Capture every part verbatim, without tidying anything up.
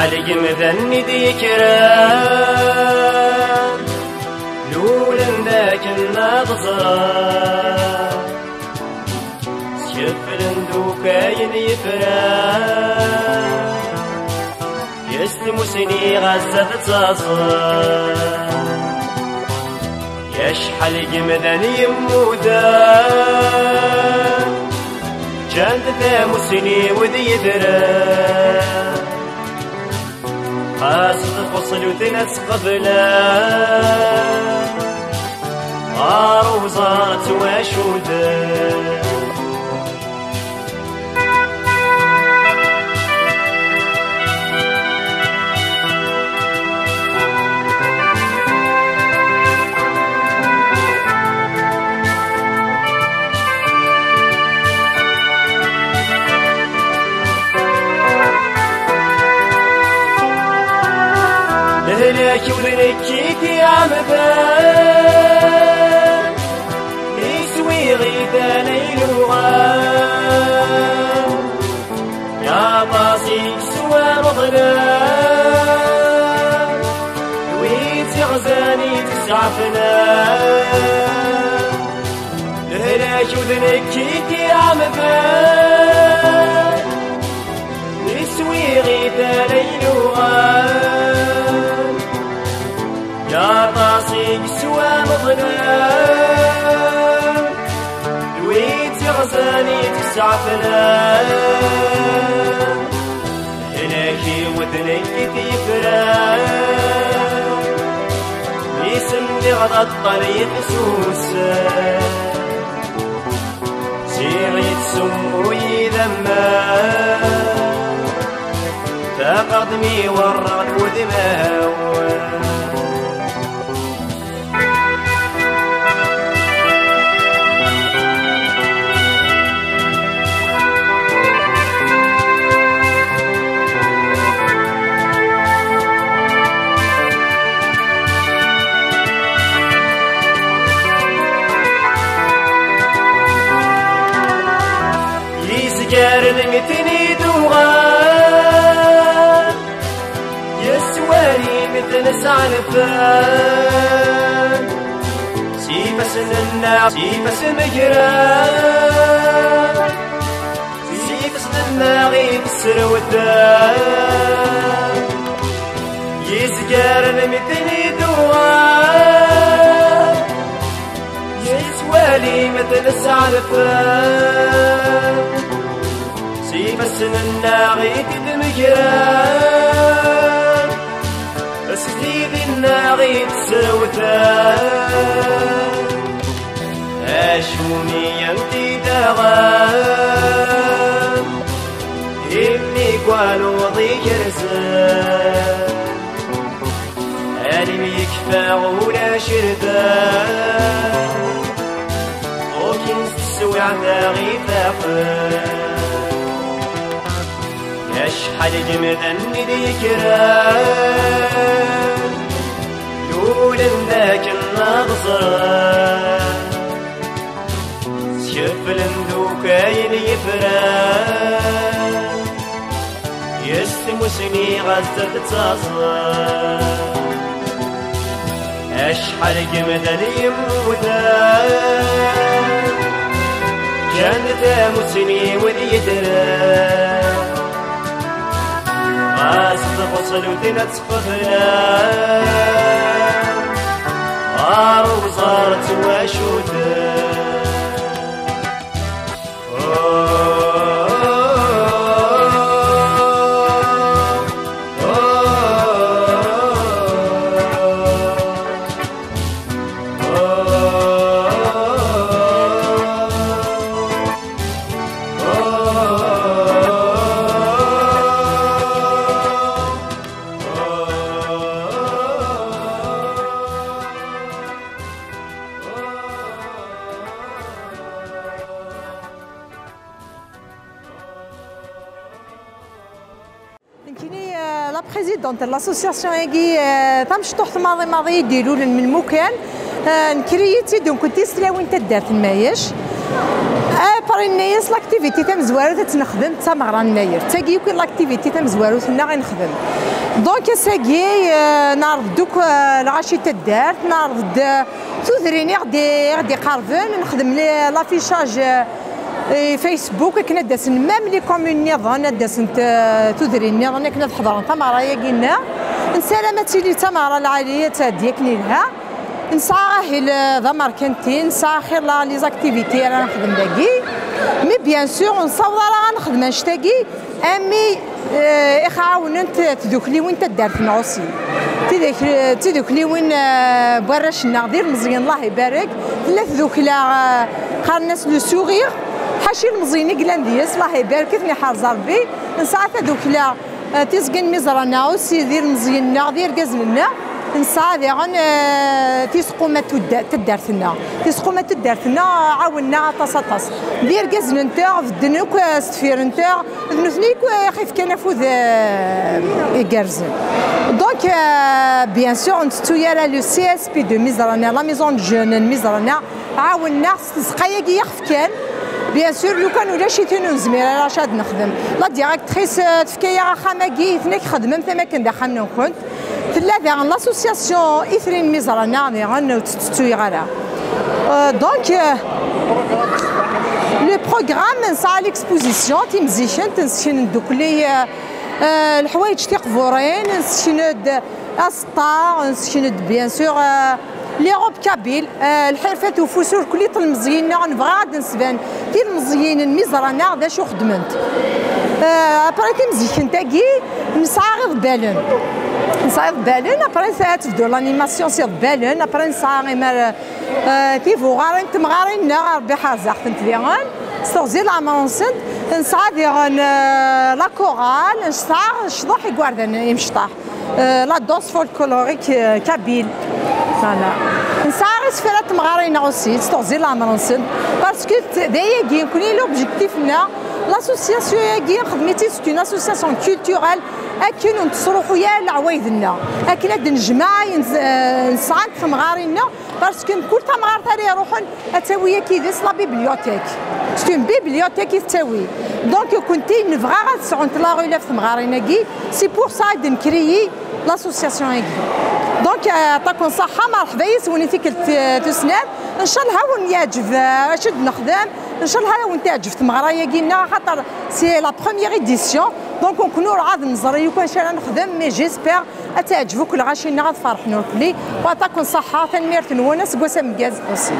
Legmdan i d-yekkren, lulen d akken ad ẓren, skeflen-d ukayen yefran, yes tmusni ɣas ad ttaẓen. Acḥal n yemdanen yemmuten, ǧǧan-d tamusni-w d yedren. Xas txuṣ luten ad tt-qeblen, ɣer uẓar ttwacuden. Lehlak-iw d nekk i t-iɛemden, iswi ɣidan ay luɣan. Aṭas i yeswa Meɣlal, wid iɣzan i t-iseɛfnan. Lehlak-iw d nekk i t-iɛemden, iswi ɣidan ay luɣan. Aṭas i yeswa Meɣlal, d wid iɣzan i t-iseɛfnan. Lehlak-iw d nekk i t-yefran, mi s-nniɣ d aṭṭan yefsusen. Ziɣ yettsummu yid-m, taqaḍ mi werreɣ udmawen. Izgaren mi ten-id-uɣal, yeswali mi ten-sɛelfen. S ifassen-nneɣ, s ifassen megren, s ifassen-nneɣ i t-srewten. Yizgaren mi ten-id-uɣal, yeswali mi ten-sɛelfen. S ifassen-nneɣ i t-id-megren, s tidi-nneɣ i t-srewten. Acu n yemti daɣen, imi gwaluḍ igerrzen. Alim yekfa ulac irdan, ukin s teswiɛt aɣ ifaqen. Acḥal n yemdanen i d-yekkren, lulen d akken ad ẓren. Skeflen-d ukayen yefran, yes tmusni ɣas ad ttaẓen. Acḥal n yemdanen yemmuten, ǧǧan-d tamusni wid yedren. Ɣas txuṣ luten ad ttqeblen, ɣer uẓar ttwacuden. Nekkini, euh, la présidente n l'association-agi, euh, tamecṭuḥt maḍi maḍi i d-ilulen melmukan. Euh, nekkri-yi-tt-id unkenti s tlawin taddart n Mayac. Après, nenna-yas l'activité tamezwarut ad tt-nexdem d tameɣra n Mayer. D tagi yakk i l'activité tamezwarut-nneɣ i nexdem. Donc, ass-agi, euh, neɛreḍ-d akk, euh, lɣaci n taddart, neɛreḍ-d, euh, tudrin i ɣ-d-, i ɣ-d-iqerben, nexdem les, l'affichage, euh, i Facebook, akken ad d-asen même les communes nniḍen, ad d-asent, euh, tudrin nniḍen, akken ad ḥeḍren tameɣra-agi-nneɣ. Nessaram ad tili d tameɣra lɛali, ad tɛeddi akken ilha. Nesɛa ahil, euh, d amerkanti, nesɛa axir la les activités ara nexdem dagi. Mais bien sûr, ur nessaweḍ ara ad nexdem annect-agi, ami, euh, i ɣ-ɛawnent tdukliwin n taddart-nneɣ aussi. Tiduk-, tidukliwin, euh, n warrac-nneɣ d ilmeẓyen, Allah ibarek. Tella tdukla, euh, qqaren-as le sourire. Ḥaca ilmeẓyen i yellan deg-s, Allah ibarek, i ten-iḥerz Rebbi. Nesɛa tadukla, euh, tiẓgi n Miẓrana aussi, d ilmeẓyen-nneɣ, d irgazen-nneɣ. Nesɛa diɣen, euh, tiseqquma n tudda-, taddart-nneɣ. Tiseqquma n taddart-nneɣ ɛawen-aɣ aṭas, aṭas. D irgazen-nteɣ, bedden akk, euh, s deffir-nteɣ. D nutni i ɣ-ifkan afud, eh, igerrzen. Donc, euh, bien sûr, ur ntettu ara le C S P de Miẓrana, la maison de jeunes n Miẓrana, ɛawen-aɣ s tzeqqa-agi i ɣ-fkan. Bien sûr, lukan ulac-iten ur nezmir ara acu ad nexdem. La directrice, euh, tefka-yaɣ axxam-agi, i ten-ak xedmemt am akken d axxam-nkent. Tella daɣen l'association Itri n Miẓrana, diɣen ur tt-tettu ara. Euh, donc, euh, le programme, nesɛa l'exposition timzikent, nesken ddukkli, euh, euh, leḥwayeǧ tiqburin, nesken-d aseṭṭa, nesken-d, bien sûr, euh, les robes kabyles, euh, lḥirfat ufus, ur kulli tilmeẓyin-nneɣ, nebɣa ad d-nesban tilmeẓyin n Miẓrana d acu xeddment. Euh, après timzikent-agi, nesɛa iḍebbalen. Nesɛa iḍebbalen, après ad tebdu l'animation s iḍebbalen, après nesɛa imar, euh, tibuɣarin, temɣarin-nneɣ, Rebbi ḥerz-aɣ-tent diɣen, s teɣzi n leɛmer-nsent. Nesɛa diɣen, euh, la chorale, nesɛa ccḍeḥ igerdan imecṭaḥ. Euh, la danse folklorique, euh, kabyle. Voilà. Nesɛa isefra n temɣarin-nneɣ aussi, s teɣzi n leɛmer-nsen. Parce que t-, d ayagi, nekkni l'objectif-nneɣ, l'association-agi, nxeddem-itt, c'est une association culturelle, akken ur nettesruḥuy ara leɛwayed-nneɣ, akken ad d-nejmeɛ ayen, euh, nesɛa n temɣarin-nneɣ, parce que mkul tamɣart ara iruḥen, ad tawi akk yid-s la bibliothèque. C'est une bibliothèque i tettawi. Donc, nekkenti nebɣa ad sɛunt la relève temɣarin-agi. C'est pour ça i d-nekri l'association-agi. Donc, euh, yeɛṭikum ṣṣeḥḥa, merḥba yes-wen i tikkelt, euh, tusnant. Ncallah ad wen-yeɛǧeb, euh, acu d-nexdem. Ncallah ad wen-teɛǧeb tmeɣra-agi-nneɣ, axaṭer c'est la première édition. Donc, nekkni ur ɛad neẓri akk acu ara nexdem, mais j'espère ad teɛǧeb akk lɣaci-nneɣ, ad ferḥen akk. Yeɛṭikum ṣṣeḥḥa, tanemmirt-nwen, aseggas ameggaz aussi.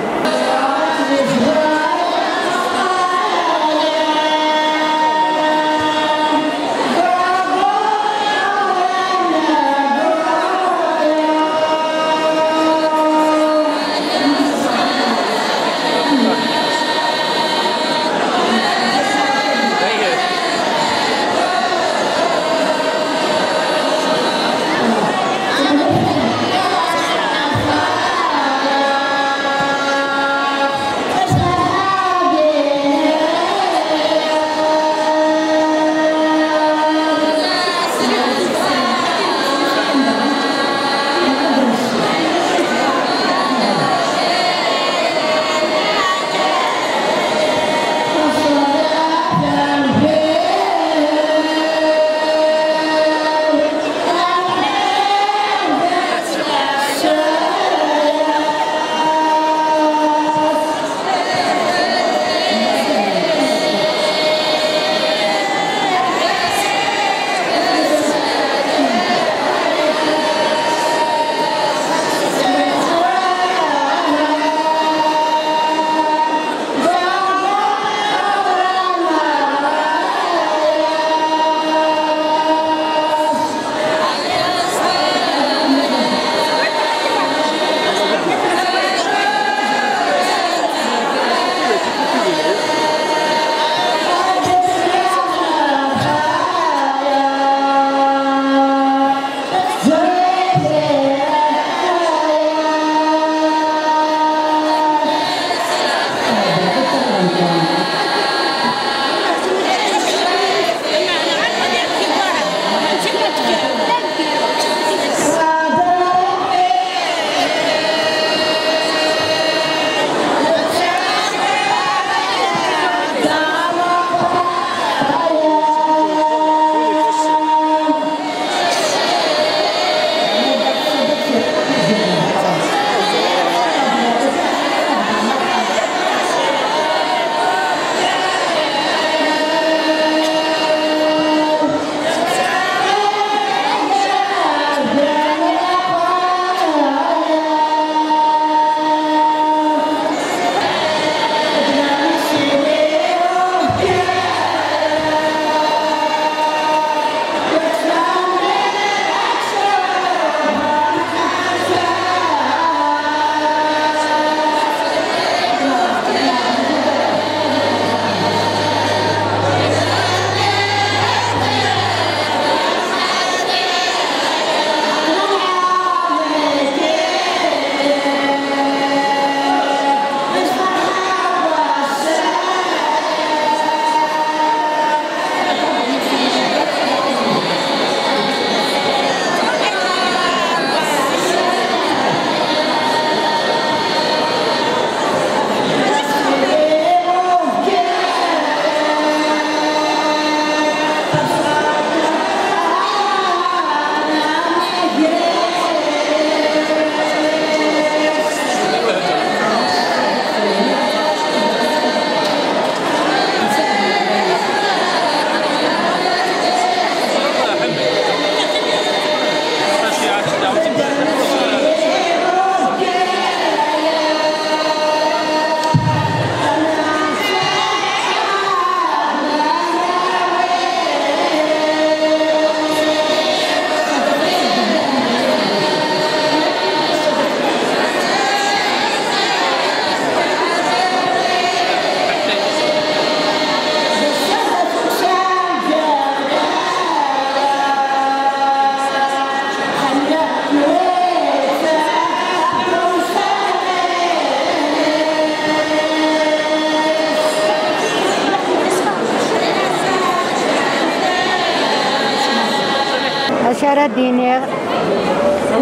Ad d-iniɣ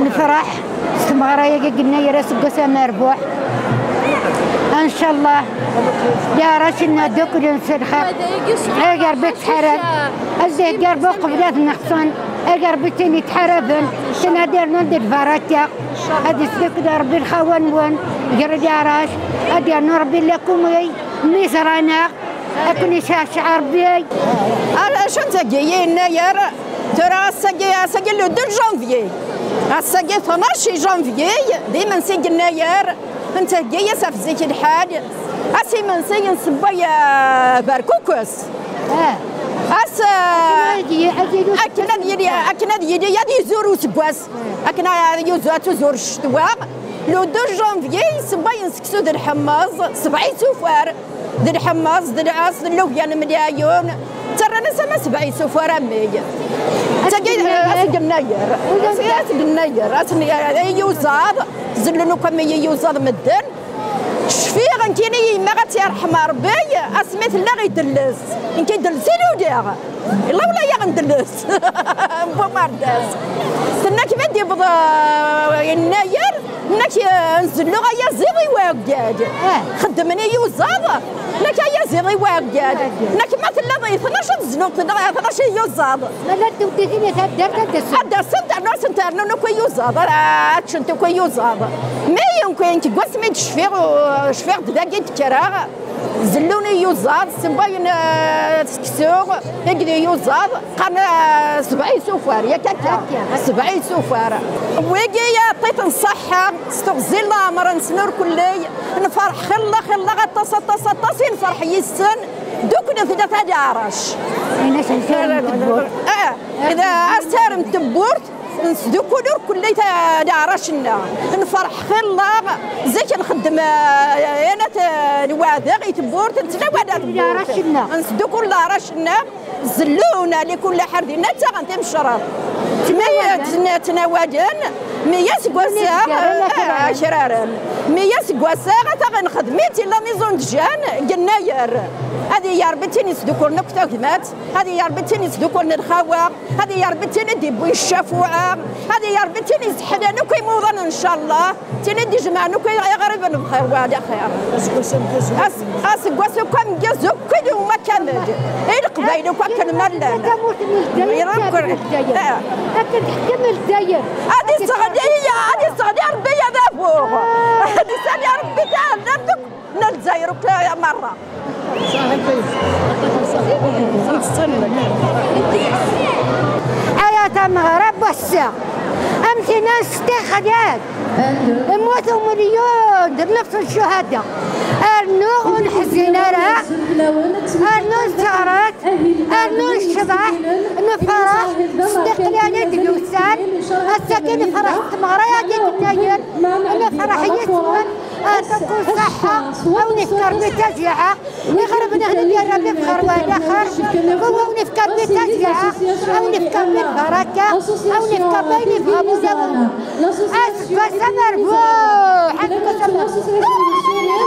nefreḥ s tmeɣra-agi n yennayer aseggas amerbuḥ. Ncallah, leɛrac-nneɣ dduklen s lxir. Ay Rebbi ttḥarab, ad d-iheggi Rebbi uqbel ad nexṣen. Ay Rebbi tin yettḥaraben, tin ad d-irnun di lbaraka. Ad isdukkel Rebbi lxawa-nwen gar leɛrac, ad d-irnu Rebbi lakum mi ẓran-aɣ. Ad ken-iceɛceɛ Rebbi. Ar acu n tagi yennayer? Tura ass-agi, ass-agi le deux janvier. Ass-agi tnac janvier, d imensi n yennayer. Nettheggi-as ɣef zik lḥal. Ass imensi nsewway, eh, berkukes. Ah. Ass, eh, akken ad yili, akken ad yili, ad yili, ad yili, ad yizur useggas. Akken ad yuzur, ad tuzur ccetwa. Le deux janvier, nsewway seksu d lḥemmeẓ, sebɛa isufar. D lḥemmeẓ, d lɛes, d llubyan n lɛayun. Ttarran-as ama sebɛa isufar a mmi. Tagi, ass n yennayer. Ass n yennayer. Ass n yennayer. Ay yuẓaḍ. Zellen akk am ay yuẓaḍ medden. Cfiɣ nekkini yemma ad tt-yerḥem Rebbi, asmi tella idelles. Nekk idelles i luliɣ. Illa wala yaɣ ndelles. Bumardas. Tenna-k ma d-yewweḍ, eh, yennayer, tenna-k, eh, nzelluɣ ayaziḍ i waggad. Ah. Xeddmen i yuẓaḍ, tenna-k ayaziḍ i waggad. Tenna-k ma tella di tnac ad zluɣ, tenna, tnac i yuẓaḍ. Ma la tewwet-iten i taddart ad d-asent. Ad d-asent, rnu ad sent-rnun akk i yuẓaḍ, ad ččent akk i yuẓaḍ. Mi yenki, nekk deg wasmi d-cfiɣ, u-, cfiɣ-d dagi d-kkreɣ. Zellun i yuẓaḍ, ssewwayen, eh, seksu, i yid i yuẓaḍ, qqaren, eh, sebɛa isufar, yak akka? Akka. Sebɛa isufar. Wigi yaɛṭi-ten ṣṣeḥḥa, s teɣzi n leɛmer-nsen ur kelli, nferḥ xilla, xilla, aṭas, aṭas, aṭas i nferḥ yis-sen, duklen tella tadaɛrac. Ayen asen-tarem tewwurt. Eh, ida as-tarem tewwurt, Nesdukkul ur kulli ta-, leɛrac-nneɣ. Nferḥ xilla, zik nxeddem, eh, yanat, eh, lweɛda i tewwurt, nettnawal ar tewwurt. Leɛrac-nneɣ. Nesdukkul leɛrac-nneɣ, zellun, li kull ḥal dinna ttaɣen timecreḍt. Mi ttnawalen, mi aseggas-a, eh, akraren. Mi aseggas-a, ata nxeddem-itt i la maison de jeunes, deg yennayer. Ad iyi Rebbi d tin yesdukkulen akk tagmat, ad iyi Rebbi d tin yesdukkulen lxawa. Ad iyi Rebbi d tin i d-yewwin ccafeɛ, ad iyi Rebbi d tin yesseḥlan akk imuḍan, ncallah, d tin i d-ijemɛen akk iɣriben bxir wa ɛla xir. Aseggas ameggaz akk. As-, aseggas akk ameggaz akk i umma kamel. I Leqbayel akk akken ma llan. Tamurt n Lezzayer, Iṛukkun. Ad teḥkem Lezzayer. Ad isseɣli, ad isseɣli Rebbi adabu. Ad isali Rebbi taɛellamt akk n Lezzayer akk merra. Aya tameɣra n wass-a, am tin n Sṭixlal, yemmut umelyun d nnefs n ccuhada. Rnu ur neḥzin ara, rnu netteɣraḍ, rnu necḍeḥ, nefreḥ s Sṭixlal i d-yusan. Ass-agi nefreḥ s tmeɣra-agi n yennayer, nefreḥ yis-wen. Aṭuku ṣṣeḥḥa, a wen-ifk Rebbi taziɛa, iɣreb neɣli di Rebbi bxir wa ɛla xir, a wen-ifk Rebbi taziɛa, a wen-ifk Rebbi lbaraka, a wen-ifk Rebbi ayen yebɣa wulawen. Aseggas amerbuḥ, aseggas amerbuḥ.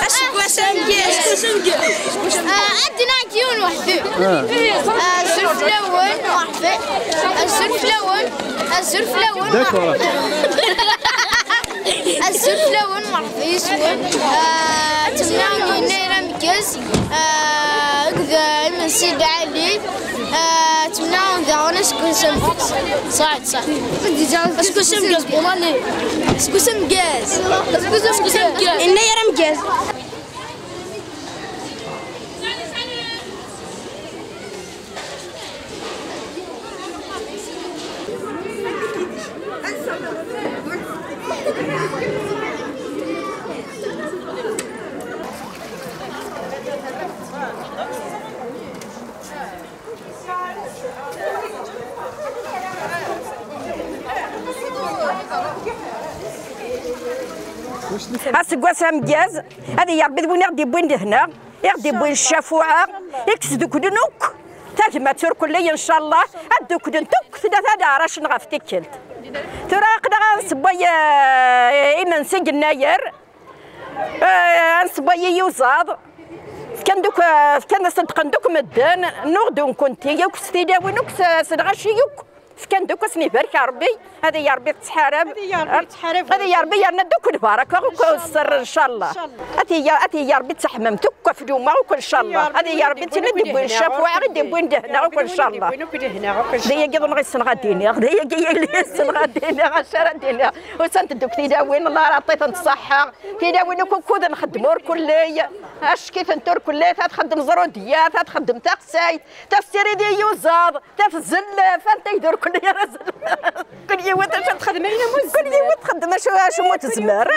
Aseggas ameggaz. Ah, ad d-nɛegg yiwen weḥd-i. Ah. Ah, azul fell-awen, merḥba. Azul fell-awen. Azul fell-awen, merḥba. Azul fell-awen, merḥba yes-wen. Ah, ttmennaɣ-awen yennayer ameggaz. Ah, akked, ah, imensi lɛali. Ah, ttmennaɣ-awen daɣen aseggas ameggaz. Ṣaḥit, ṣaḥit. Aseggas ameggaz, bonne année. Aseggas ameggaz. Aseggas ameggaz. Yennayer ameggaz. Aseggas ameggaz, ad iyi-Ṛebbi d win i ɣ-d-iwwin lehna, i ɣ-d-iwwin ccafuɛa, i yesduklen akk tagmat urkelli, ncallah, ad dduklent akk tlata leɛrac-nneɣ ɣef tikkelt. Tura aql-aɣ ad nsewway, eh, imensi deg yennayer, eh, ad nsewway iyuzaḍ, fkan-d akk, eh, fkan-asen-d qqen-d akk medden, nuɣ-d nekkenti akk s tilawin akk s, s lɣaci akk. Fkan-d akk, ad sen-ibarek Ṛebbi, ad iyi-Ṛebbi tettḥarab. Ad iyi-Ṛebbi tettḥarab. Ad iyi-Ṛebbi yerna-d akk lbaraka, akk sser, ncallah. Ad iyi-, ad iyi-Ṛebbi d taḥmamt akk ɣef luma akk, ncallah. Ad iyi-Ṛebbi d tin i d-iwwin ccafuɛa, i d-iwwin lehna akk, ncallah. D ayagi i ssneɣ ad d-iniɣ, d ayagi i ssneɣ ad d-iniɣ, acu ara d-iniɣ. Usant-d akk tilawin, Allah iɛṭi-tent ṣṣeḥḥa. Tilawin akk ukud nxeddem urkelli. Acki-tent urkelli, ta txeddem ẓrudya, ta txeddem taxsayt, ta tessirid iyuzaḍ, ta tzellef, anta i d urkelli ara zellef? Kul yiwet acu texdem ayen am uzmer. Kul yiwet txeddem acu, acu mu tezmer.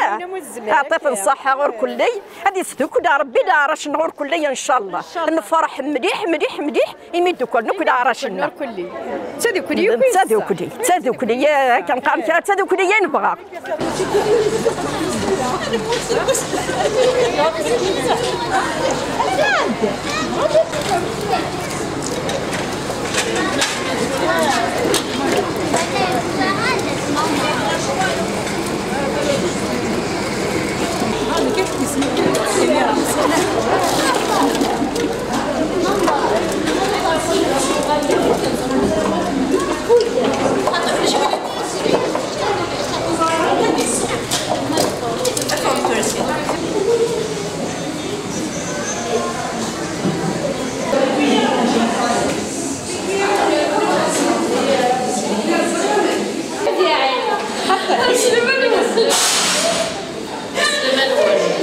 Aṭṭif n ṣṣeḥḥa urkelli, ad isdukkel Ṛebbi leɛrac-nneɣ urkelli, ncallah. Ncallah. Nefreḥ mliḥ, mliḥ, mliḥ, imi dduklen akk leɛrac-nneɣ. Urkelli. D tadukli akk i d tadukli, d tadukli, eh, akken qqaren kra, d tadukli i nebɣa.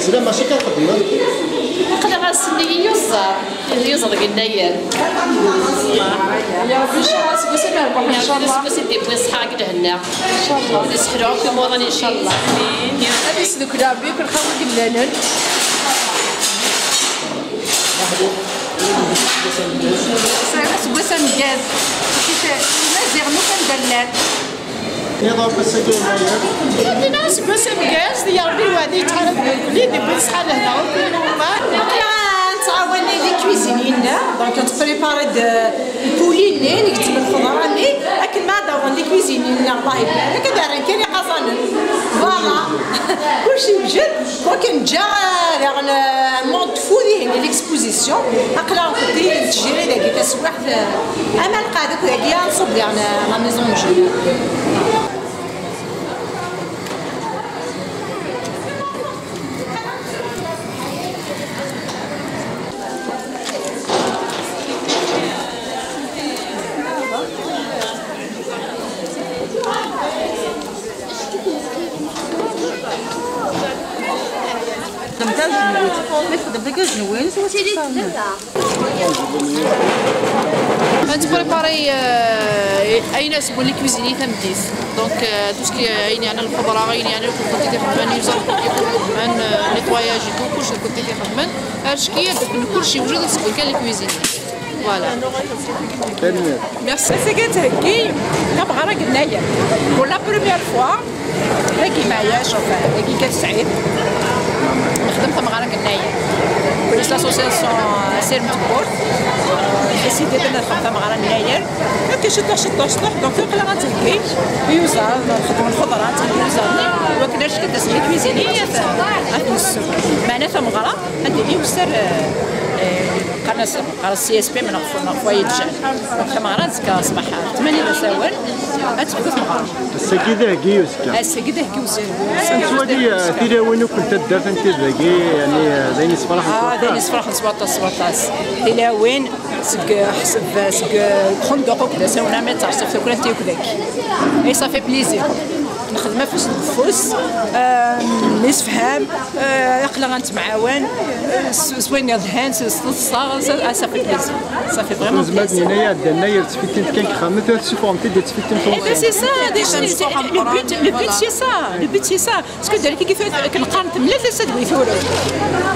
Slam, mačči kan xeddmeḍ. Aql-aɣ ass-nni i yuẓẓar, i yuẓẓar deg yennayer. Ya Ṛebbi, ncallah, seg wass-a ma rebḥeɣ, ncallah. Seg wass i d-iwwi ṣṣeḥḥa deg lehna. Ncallah. Ad iseḥlu akk imuḍan, ncallah. Ad isdukkel Ṛebbi akk lxawa i yellanen. Seg wass ameggaz, Maziɣen akk anda llan. Iḍ ass-agi yennayer. Dinna seg wass ameggaz, ya Ṛebbi lweɛd yettɛarab deg wulli, d win ṣṣeḥḥa lehna akk i luma. Aql-aɣ nettɛawan di lkuizini-nneɣ, donc nettprépari-d lpuli-nni, ngezzem lxeḍra-nni, akken ma ad d-awḍen lkuizini-nneɣ, Allah ibarek, ad rren kan iqaẓanen. Voilà. Kulci yewjed, wakken ǧǧa, eh, daɣen, eh, monde fou dihin, l'exposition. Aql-aɣ nettjiri dagi taswiɛt, eh, ama nqeɛd akk dagi, ad nṣubb daɣen, eh, la maison de jeu. تخدم تاع الجنوين. ما تخدم تاع الجنوين، سوا سيدي. Ad tprépari, euh, ayen ara sewwen les cuisiniers tameddit. Donc, euh, tout ce qui est, ayen yeɛnan lxeḍra, ayen yeɛnan les produits tixedmen, les produits tixedmen, euh, nettoyage et tout, كلشي les produits tixedmen. Acki ad d-, kulci yewjed ad sewwen kan les cuisiniers. Voilà. Tanemmirt. Merci. Ass-agi ad theggi tameɣra deg yennayer. Pour la première fois, dagi Maɛac, enfin, dagi Kat Sɛid. Nexdem tameɣra deg yennayer. Plus l'association Asirem Tewwurt. Décidé ad nexdem tameɣra deg yennayer. Akka ciṭuḥ, ciṭuḥ, ciṭuḥ. Donc, aql-aɣ ad theggi iyuzaḍ, nxeddem lxeḍra, theggi iyuzaḍ. Wakken acku ad d-asen les cuisiniers, ad, ad nessu. Meɛna tameɣra, ad d-iwser, eh, eh, qqaren-as Ɣer C S P, neɣ f-, neɣ foyer de jeunes. Donc, tameɣra azekka ṣṣbeḥ ṭṭmanya d asawen, ad tebdu tmeɣra. Ass-agi d aheggi i uzekka. Ass-agi d aheggi i uzekka. Nettwali, eh, tilawin akk n taddart n Tidagi, yani, eh, d ayen yessefraḥen s waṭas. Ah, d ayen yessefraḥen s waṭas, s waṭas. Tilawin seg, ḥseb, seg, eh, lxenduq akked asawen, armi d teṛṣift takrant yakk dagi. Et ça fait plaisir. Nexdem afus deg ufus, euh, nessefham, euh, aql-aɣ nettemɛawan, euh, s, s wayen yelhan, s, s teḍsa, ça, ah, ça fait plaisir. Ça fait vraiment plaisir. Nezmer ad nini iɛeddan-a yer ttfittin kan deg ixxamen, tura tessufɣem-t-id ttfittin. Eh ben, c'est ça, déjà, c'est, le but, le but, c'est ça, le but, c'est ça. Parce que ذلك كيف كنقارن ملي تسد ويثوروا.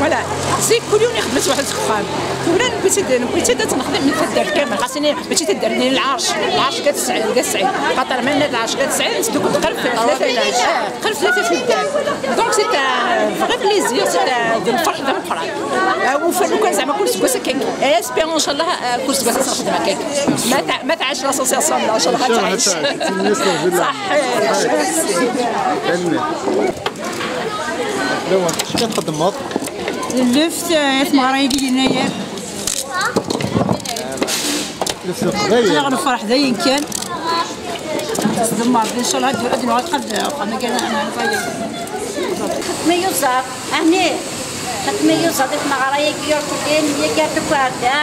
Voilà. C'est كل يوم يخدم واحد في الخام. ثورة نبغي تد-، نبغي تد-، تنخدم من تدار كامل. خاصني ماشي تدار لي العرش، العرش قد سعيد، قد سعيد. خاطر ما العرش قد سعيد، نسلك بقرف ثلاثة، آه، بقرف ثلاثة في الدار. Donc c'est un Plaisir, c'est un, d lferḥ, d ameqqran. Ah, wufan lukan zeɛma kul seggas akka. Espérons, ncallah, ah, kul seggas ad nexdem akka. Ma tɛ-, ma tɛac l'association, ncallah ad tɛac. Ṣaḥḥit. Acu txeddmeḍ? Lleft, eh, tmeɣra-agi yennayer. Lleft n Leqbayel. Anaɣ lferḥ d ayen kan. Tesdem Ṛebbi, ncallah, ad, ad nuɣal qbel, qbel kan ad nɛerf aya. Xetyuẓaḍ, ɛni xetyuẓaḍ i tmeɣra-agi ur telli, myaggar-d akk ar da.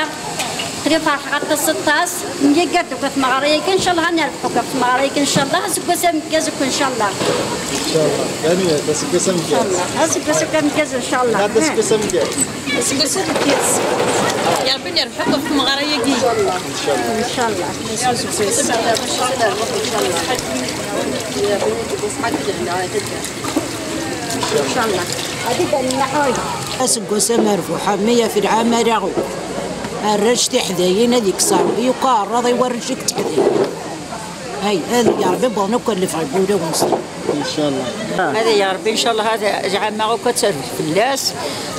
Xli ferḥeɣ aṭas, aṭas. Myaggar-d akk tmeɣra-agi, ncallah ad nerbeḥ akk ɣef tmeɣra-agi, ncallah. Aseggas ameggaz akk, ncallah. Ncallah. Tanemmirt, aseggas ameggaz. Ncallah. Aseggas akk ameggaz, ncallah. Aseggas ameggaz. Aseggas ameggaz. Ya Ṛebbi nerbeḥ akk ɣef tmeɣra-agi. Ncallah. Ncallah. Ncallah. Aseggas amerbuḥ, meyya fi lɛam ara akk. Arrac tiḥdayin ad ikkes Ṛebbi akk aɛraḍ i warrac i yetteḥdayen. Ay, ad ya Ṛebbi wwḍen akk alef ɣer wulawen-nsen. Ncallah. Ad ya Ṛebbi, ncallah, ad lɛama akk ad terbeḥ fell-as.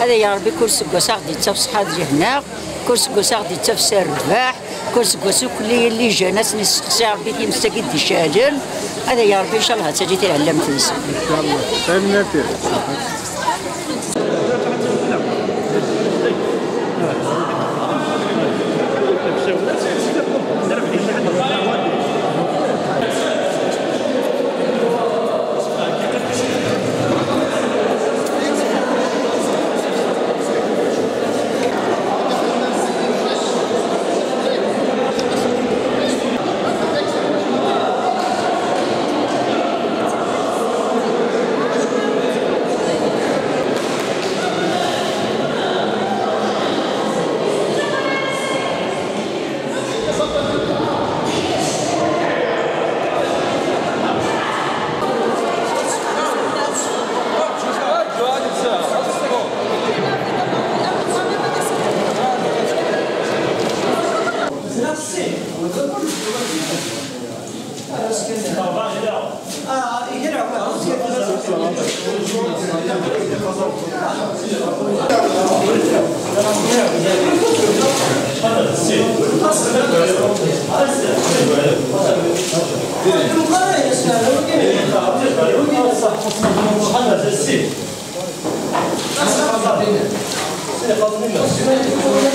Ad ya Ṛebbi, kul seggas ad ɣ-d-ittaf ṣṣeḥḥa d lehna. Kul seggas ad ɣ-d-ittaf s rrbeḥ. Kul seggas akk li, li jeunes ad sen-isseqsi Ṛebbi times-agi d-iceɛlen. Ad ya Ṛebbi, ncallah, ad tali tiɛellamt-nsen. Ncallah. Tanemmirt.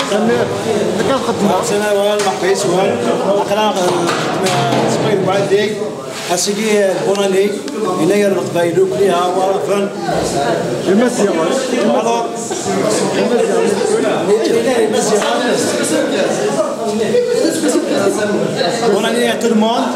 Samir, akka txeddmeḍ. Sena wan, maqis wan. Aql-aɣ, eh, sqid wɛeddi. Asigi, eh, bonne année. Yennayer n Leqbayel akk, liha, wa, fen. Imaziɣen. Alors, Imaziɣen. Bonne année à tout le monde.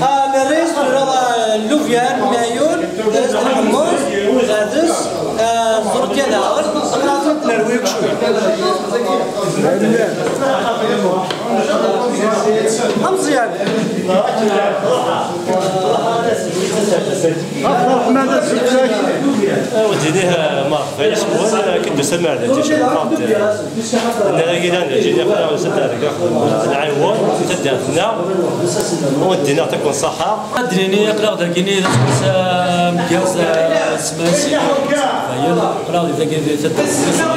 Ah, le reste, euh, Louvian, Mayoul, Mouz, Zadus, euh, Zorkia Daoud, Nerwik, شوي. Amzian. Ɣef ṛṛeḥma n Zzux. Ur d-iniɣ, eh, merḥba yes-wen, eh, akken d-tusam ar da, ticemmaḍ, eh, nna-agi dan, ǧini xla, usa-d ar da, nɛiwen, taddart-nneɣ, ur d-iniɣ takk n ṣṣaḥa. Ad d-nini, aql-aɣ dagini, d aseggas, eh, ameggaz, eh, s Mass Fayen, aql-aɣ di dagi, di taddart-nneɣ,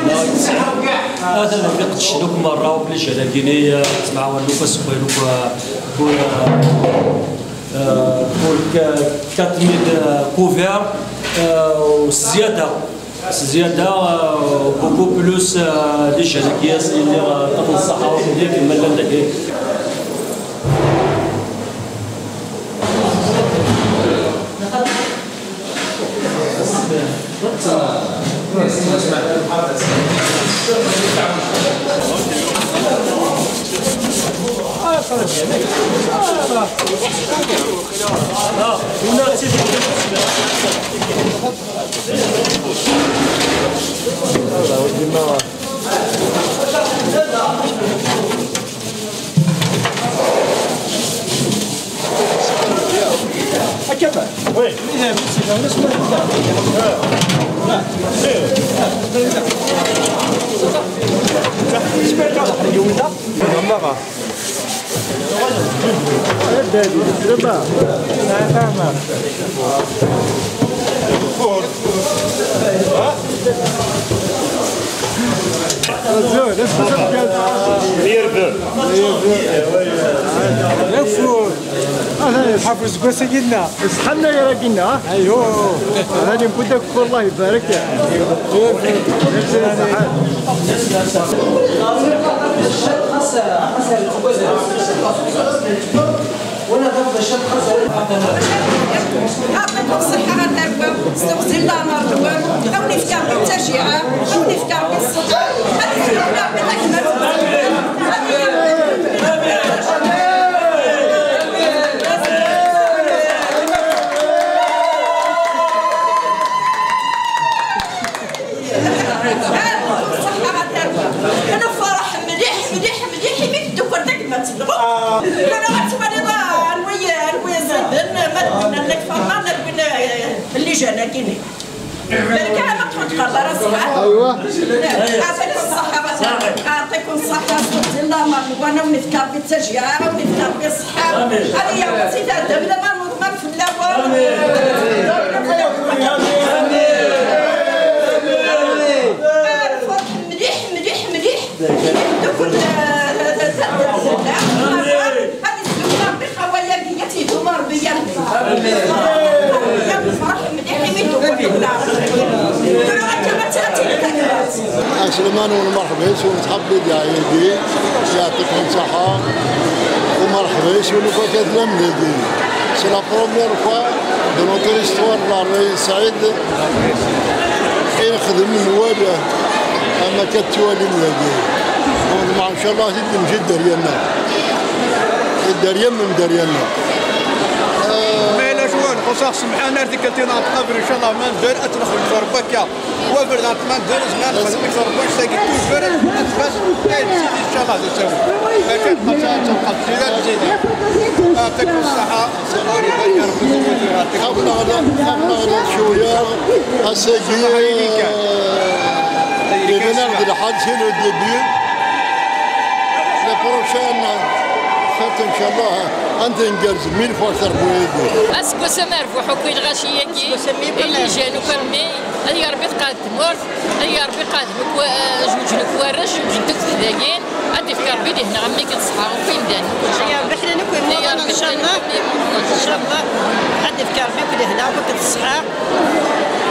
atan deg iqeddcen akk merra, akk liǧal-agini, eh, ttemɛawanen akk, asewway akk, eh, pour, eh, euh, pour que quatre mille, euh, couverts, euh, s zzyada, s zzyada, euh, beaucoup plus, euh, d ijerrek-is, yelli, euh, ṭṭef n ṣṣaḥa, ur telli kemmal llan dagi. Oui. Azul, amek tellamt? Meilleurs vœux. Meilleurs vœux. Azul. Ḥafez deg wass-agi-nneɣ. Ṣṣeḥḥa-nneɣ ara ginna. Aywa. Hadi nbudda kul, Allah ibarak. يعطيكم الصحة على الدعوة، استغفر الله مرحبا، أو نفطر بالتشجيعة، أو نفطر بالصدقة. صح، غدار. أنا فرح مليح، مليح، مليح، يميك الدكر داك ما تبغوا. أنا غتمنى نوي، نوي زيدن، ما تقولنا لك فما، ما تقولنا اللي جانا كيني. بالك أنا ما تكون تقدر أصحاب. أيوة. يعطيكم الصحة، يعطيكم الصحة، سبحان الله، ما نبغى نفتح بالتشجيع، نفتح بالصحة. هذه هي وسيلة الدولة، ما نضمن في الأول. مليح، مليح، مليح. دوك ال-، ال-، ال-، ال-، هذه الزوجة بخوايا بيتي دمر بيا. يا فرح مليح، يميتو كل الناس. ترى أنت ما تأتي لك. عسلامة والمرحبا يسون صحابي ديالي، يعطيكم الصحة ومرحبا يسون فكاتنا مدادين. C'est la première fois de notre histoire, la Reine Saïd. إيه نخدم نوال أما كتوالي مدادين. ونطمع إن شاء الله تدي مجد دريانا. الدريان من دريانا. ما إلا شو نخصها سمحان أرتي كتينا تقابل إن شاء الله ما ندير أتنخل في ربك. وبرد عطمان دور زمان خدمك ربي ساقي كل فرد أتفاس. إن شاء الله تسوي. فكان قصة تبقى تزيد تزيد. يعطيك الصحة. سلام عليكم. يا رب يزيدك ويعطيك. خافنا غدا، خافنا غدا شوية. أساقي. إذا ناخذ الحال سير الدبي. La prochaine fête إن شاء الله أنت نقرز mille fois تربويدي. Aseggas amerbuḥ akk i lɣaci-agi, i lǧiran akk armi, ad ya Rebbi tqeɛɛed tmurt, ad ya Rebbi qeɛɛden akk, eh, zewǧen akk warrac, zewǧent akk tedayin, ad d-ifk Rebbi lehna am nekk d ṣṣeḥḥa akk imdanen. Ya Rebbi ḥnin akk imuḍan, ya Rebbi, ncallah. Ncallah. Ad d-ifk Rebbi akk lehna akk d ṣṣeḥḥa.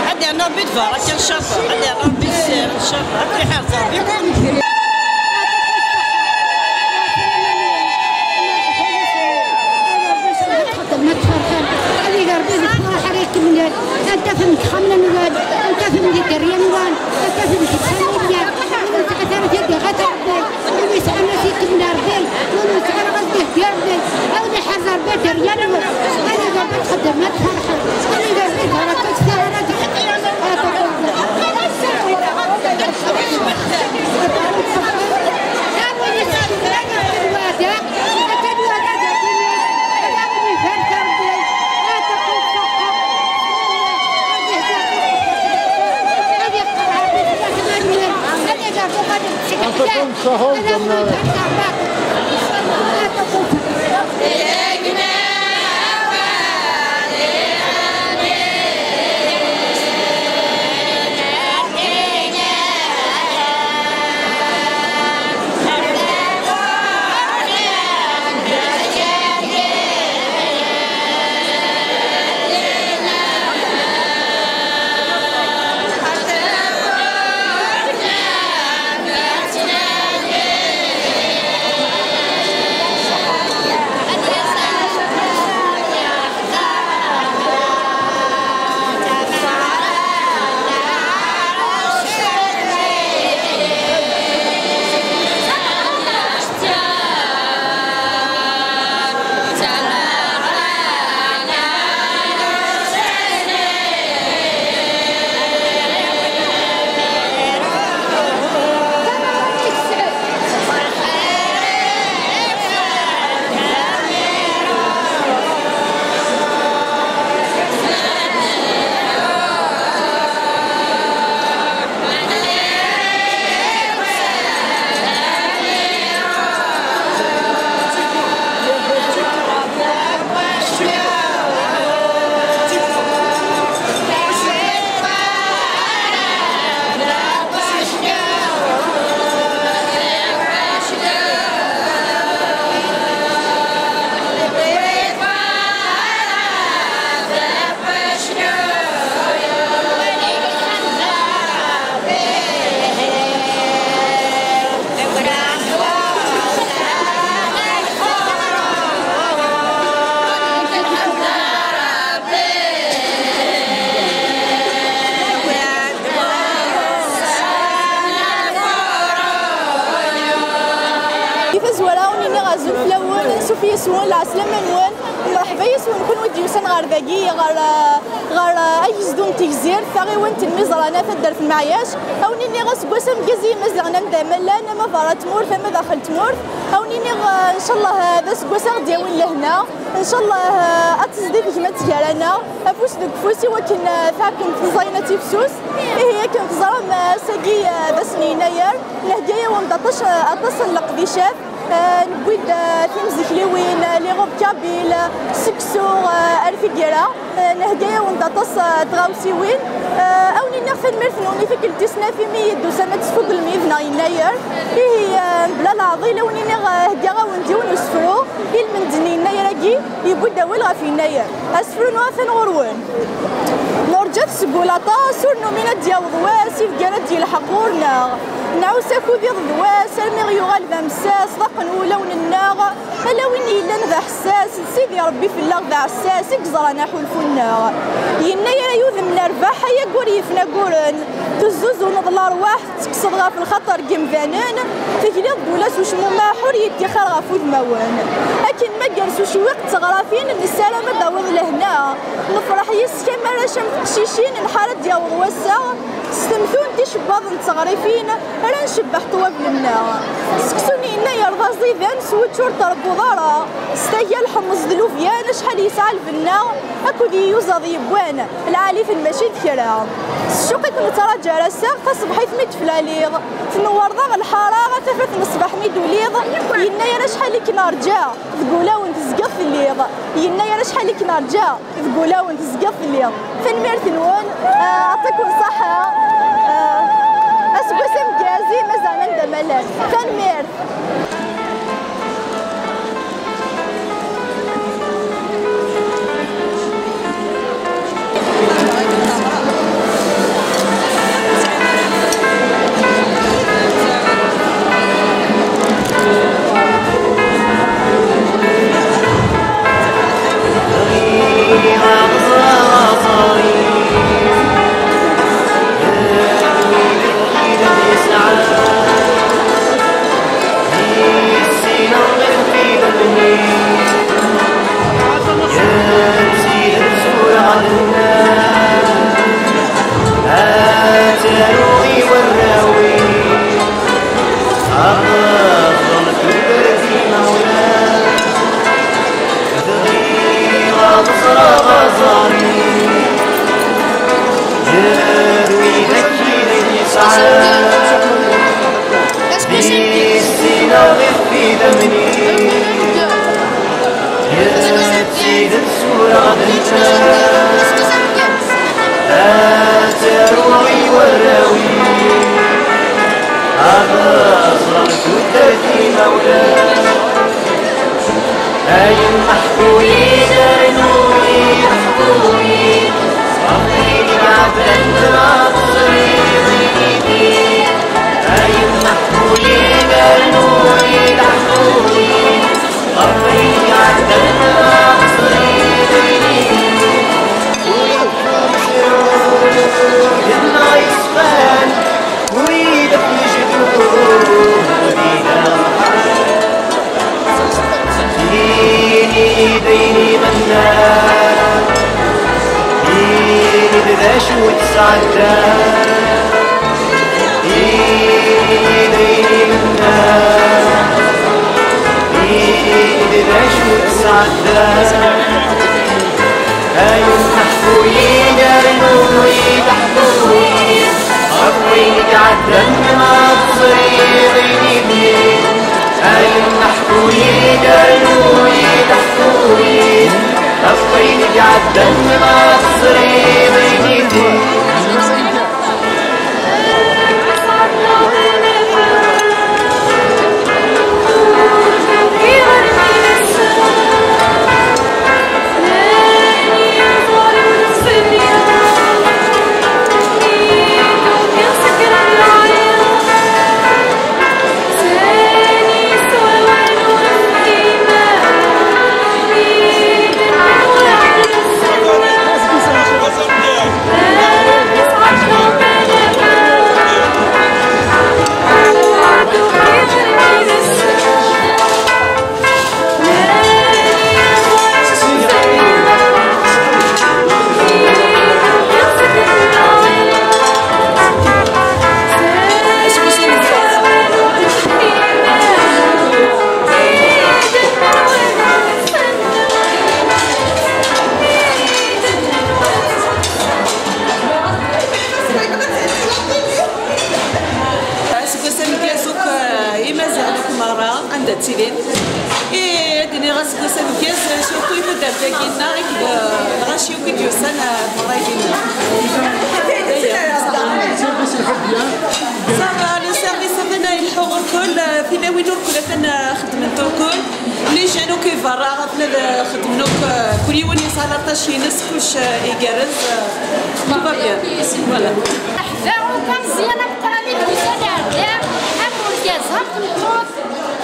Ad d-yernu Rebbi lbaraka, ncallah. Ad d-yernu Rebbi lsir, ncallah. Ad iḥrez Rebbi. Txeddem ma tferḥem. Ad iger Rebbi deg tfaraḥ ara ikemmlen. Anta fem deg xamla nwan, anta fem deg dderya nwan, anta fem deg familya. Ur nesɛa ara tadda ɣata Rebbi. Win yesɛan ad t-ikemmel Rebbi, win yesɛan ad t-ihdi Rebbi, a win iḥerz Rebbi ad d-yerr yal wa, ad iger Rebbi txeddem, ad tferḥem, ad iger Rebbi lbaraka, ad teftaḥ, ad teftaḥ. A win yesɛan ad yexdem lwada, ata lwada ad d-yerr, ad awen-ibarek Rebbi, ad teqqim ṣṣeḥḥa, ad ihdi Rebbi, ad iqqer Rebbi, ad iger Rebbi. Ata kum sahol. Yes-wen, lɛeslama-nwen, mreḥba yes-wen kunwi d-yusan ɣer dagi, ɣer, ɣer, eh, agezdu n Tegzirt, taɣiwant n Miẓrana, taddart n Meɛyac. A wen-iniɣ aseggas ameggaz i Yimaziɣen amda ma llan, ama berra tmurt, ama daxel tmurt. A wen-iniɣ, eh, ncallah, eh, d aseggas a ɣ-d-yawin lehna. Ncallah, eh, ad tezdi tegmat gar-aneɣ, afus deg ufus i wakken, eh, taɛkemt ẓẓayen ad tifsus. Ihi akken teẓram, eh, ass-agi, eh, d ass n Yennayer, nhegga-yawen-d aṭas, eh, aṭas n leqdicat. Eh, newwi-d, eh, timzikliwin, eh, les robes kabyles, eh, seksu, eh, ar tiggara. Eh, nhegga-yawen-d aṭas, eh, n tɣawsiwin. Eh, a wen-iniɣ tanemmirt-nwen i tikkelt tis snat imi i d-tusam ad tesfuglem yid-neɣ Yennayer. Ihi, eh, mebla leɛḍil, a wen-iniɣ, eh, heggaɣ-awen-d yiwen usefru, ilmend n Yennayer-agi, yewwi-d awal ɣef Yennayer. Asefru-nwen atan ɣur-wen. Nurǧa-t seg ulaṭas, ur numin ad d-yaweḍ wass ideg ara d-yelḥeq ɣur-neɣ. Nɛuss akud iḍ d wass armi ɣ-yuɣal d amessas, ḍaqen wulawen-nneɣ. Ala win yellan d aḥessas, d Sidi Ṛebbi fell-aɣ d aɛessas, i yeẓran aḥulfu-nneɣ. Yennayer ay udem n rrbeḥ, ay aggur yefnaguren, tezzuzuneḍ lerwaḥ, tettekkseḍ ɣef lxaṭer n yemdanen, tegliḍ-d ula s ucmumeḥ ur yettixir ɣef udmawen. Akken ma gar s ucewwiq d teɣrafin, nessaram ad d-tawiḍ lehna. Nefreḥ yes-k am arrac am teqcicin, nḥar ad d-yaweḍ wass-a. S temtunt icebbaḍen d teɣrifin ara ncebbeḥ ṭṭwabel-nneɣ. Seksu n Yennayer d aẓidan s wuččur trebbuḍ ara. S taga lḥemmeẓ d lubyan acḥal yesɛa lbenna akked yiyuzaḍ yewwan lɛali-ten mačči d kra. S ccuq i k-nettṛaǧu ar ass-a, taṣebḥit mi d-teflaliḍ, tnewwreḍ-aɣ lḥara a tafat n ṣṣbeḥ mi d-tuliḍ. Yennayer acḥal i k-nerǧa, deg ulawen tezgiḍ telliḍ. Yennayer acḥal i k-nerǧa, deg ulawen tezgiḍ telliḍ. Tanemmirt-nwen, ah, aṭṭikum ṣaḥḥa. Ah, aseggas ameggaz i Yimaziɣen anda ma llan. Tanemmirt. Tilawin ur kul atan xeddment ukul. Les jeunes akk i berra atan ad xeddmen akk, kul yiwen yesɛa l'attache-ines, kullec igerrez. Tout va bien. Voilà. Ḥdaɣ akk ameẓyan ameqqran i d-yusan ar da, am urgaz, am tmeṭṭut,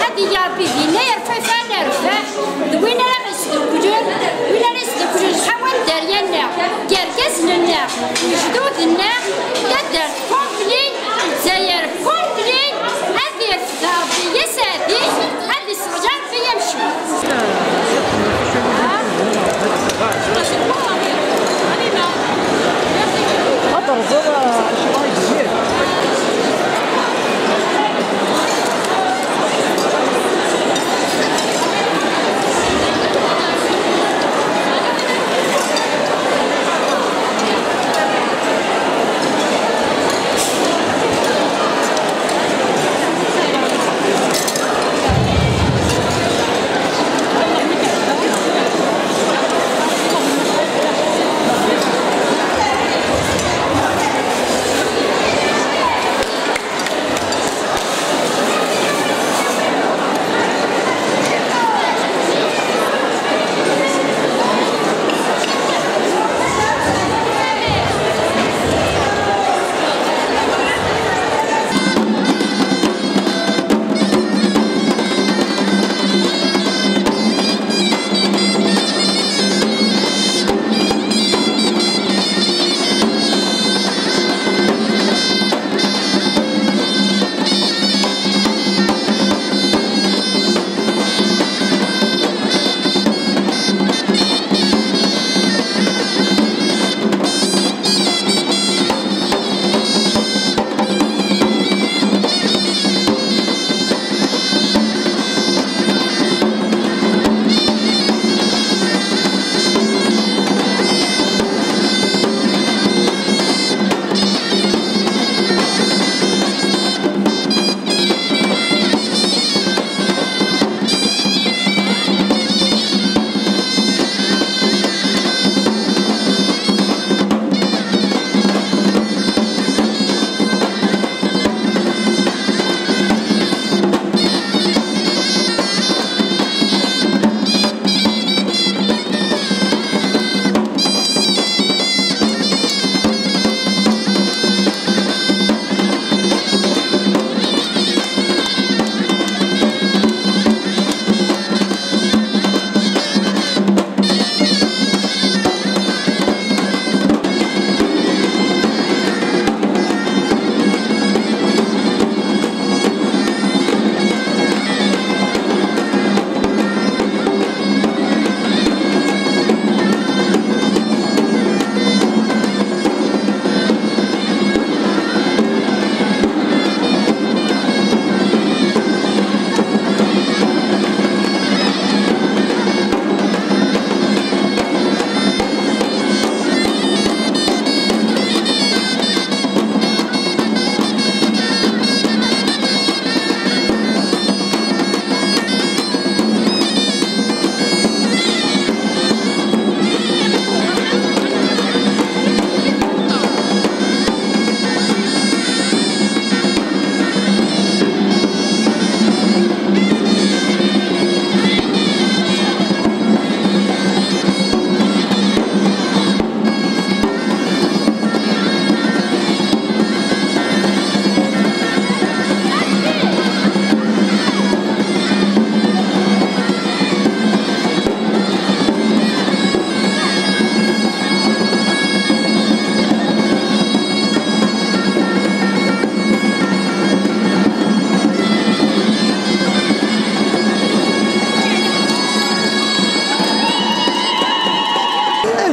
ad ig Ṛebbi dinna yerfa yerfa nerbeḥ, d win ara ɣ-isduklen, win ara isduklen ḥawan dderya-nneɣ, d yergazen-nneɣ, d lejdud-nneɣ, d taddart complet, Lezzayer complet, ad irfed Ṛebbi aseɛdi, ad isseɣli Ṛebbi amcum.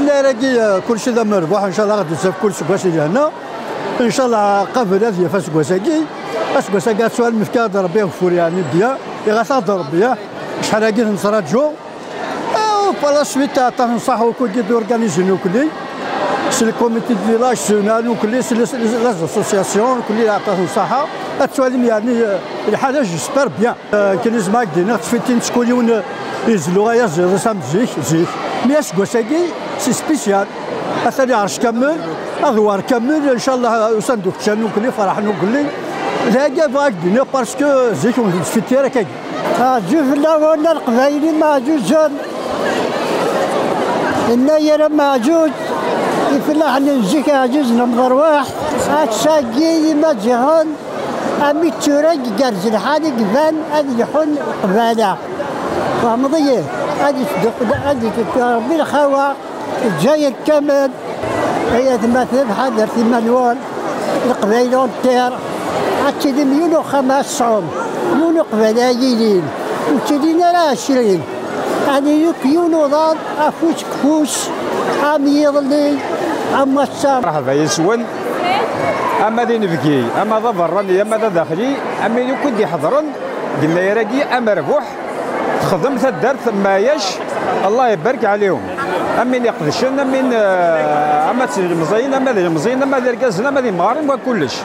Nnar-agi, eh, kulci d amerbuḥ, ncallah ad d-isaf kul seg wass i lehna. Ncallah qabel ad yaf aseggas-agi. Aseggas-agi ad ttwalem, yefka-d Rebbi ageffur, yeɛni bya, iɣata-d Rebbi, ah. Acḥal-agi t-nettraǧu. Ah, par la suite, aṭas n ṣṣaḥa ukkud i d-organizin ukli. S le comité de village, s ukli, s les, les, les associations, ukli aṭas n ṣṣaḥa. Ad twalim, yeɛni, eh, lḥala, j'espère bien. Euh, akken i zemreɣ ad k-d-iniɣ, ttfitin s kul yiwen, eh, yezlu ayaziḍ-is am zik, zik. Mi aseggas-agi, c'est spécial. Atan iɛrec kamel, adwar kamel, ncallah, usan-d ukeččan ukli, ferḥen ukli. Dagi bɣiɣ ad d-iniɣ parce que zik ur d-tfittir akka. Ɛjuz fell-awen a Leqbayel imeɛjujen. Yennayer ameɛjuz, ifellaḥen n zik ɛjuzen am terwiḥt. Ass-agi Imaziɣen, ami d tura igerrez lḥal i iban ad leḥḥun Leqbayel. Tfehmeḍ-iyi? Ad isdukkel, ad isdukkel Rebbi lxawa. Lezzayer kamel, ay atmaten, ḥadret iman-nwen, Leqbayel ur ṭṭir, ad tilim yiwen uxxam ad tesɛum, yiwen uqbala ad yilin, ur ttilin ara ɛecrin, ani yakk yiwen uḍad afus deg ufus, am yiḍelli, am wass-a. Mṛeḥba yes-wen, ama d inebgi, ama d abeṛṛani, ama d adaxli, am win yakk i d-iḥeḍren deg yennayer-agi amerbuḥ. Texdem taddart Mɛayac, Allah ibarek ɛlihum. Am win iqedcen, am win, eh, ama d ilemẓiyen, ama d ilemẓiyen, ama d irgazen, ama d imɣaren, wa kullec.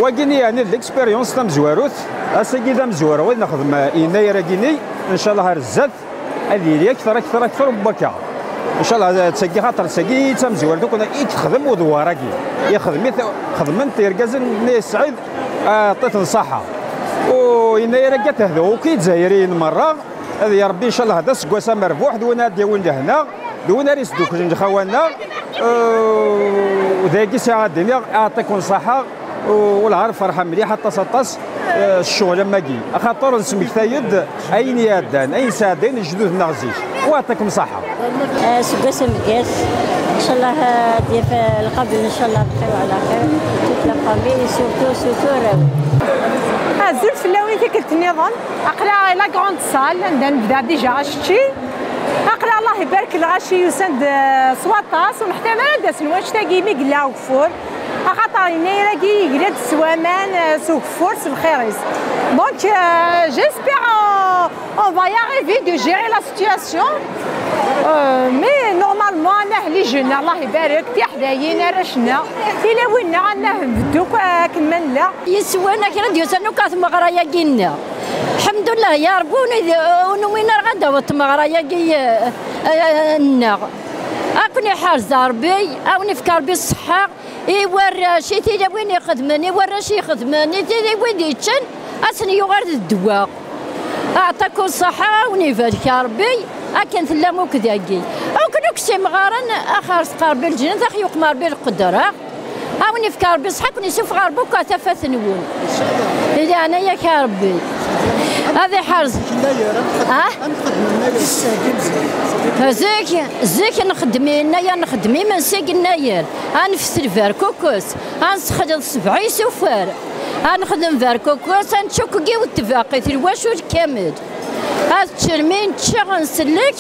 Wagini yeɛni d l'expérience tamezwarut, ass-agi d amezwaru i nexdem, eh, yennayer-agi-ni, ncallah ar zdat ad yili akter, akter, akter n wakka. Ncallah, d tagi, xaṭer d tagi i d tamezwarut akk i texdem udewwar-agi. Ixdem-it, xedmen-t irgazen-nni Sɛid, eh, ṭṭit n ṣaḥa. U yennayer-agi ad tehdu akk Izzayriyen merra. Ad ya Rebbi, ncallah, d aseggas amerbuḥ, d win ara d-yawin lehna, d win ara yesduklen lxawa-nneɣ. Eh, dagi sɛiɣ ad d-iniɣ, aɛṭikum ṣaḥa, u wellah ar ferḥeɣ mliḥ aṭas, aṭas, eh, s ccɣel am wagi. Axaṭer nesmektay-d ayen iɛeddan, ayen sɛeddayen lejdud-nneɣ zik. U aɛṭikum ṣaḥa. Eh, seg wass ameggaz, ncallah, eh, ad yaf, eh, lqabel, ncallah, bxir u ɛla xir, toute la famille, surtout, surtout arraw. Azul fell-awen tikkelt nniḍen, aql-aɣ la grande salle, anda nebda déjà acetki. Aql-aɣ, Allah ibarek, lɣaci yusan-d, eh, s waṭas, ur neḥtam ara ad d-asen wanect-agi imi yella ugeffur, axaṭer yennayer-agi yegla-d s waman, eh, s ugeffur, s lxir-is. Donc, eh, j'espère, eh, On va y arriver de gérer la situation. Euh, mais normalement, أنا les jeunes, الله يبارك, tiḥdayin, arrac-nneɣ, tilawin-nneɣ, أنا nbeddu akk akken ma nella. Yes-wen, a kra d-yusan akk ɣer tmeɣra-agi-nneɣ. Ḥemdullah, ya Rebbi, ur nid-, ur numin ara ad d-taweḍ tmeɣra-agi, eh, eh, nneɣ. Ad ken-iḥrez Rebbi, ad wen-ifk Rebbi ṣṣeḥḥa, i warrac, i tilawin ixedmen, i warrac ixedmen, i tilawin yeččan, ad sen-yuɣal d ddwa. Aɛṭakum ṣṣaḥa, a wen-ibarek Rebbi, akken tellam akk dagi. Akken akk s imɣaren, axir teqreb lǧennet, ax yuqem Rebbi lqedra. A wen-ifk Rebbi ṣṣeḥḥa, akken isufeɣ Rebbi akk ɣer tafat-nwen. Di leɛnaya-k a Rebbi. Ad iḥrez. Ah? Zik, zik nxeddem yennayer, nxeddem imensi deg yennayer. Ad neftel berkukes, ad nessexleḍ sebɛa isufar. Ad nexdem berkukes, ad nečč akk yiwet tbaqit, lwacul kamel. Ad ččen mi nečča, ad nsellek,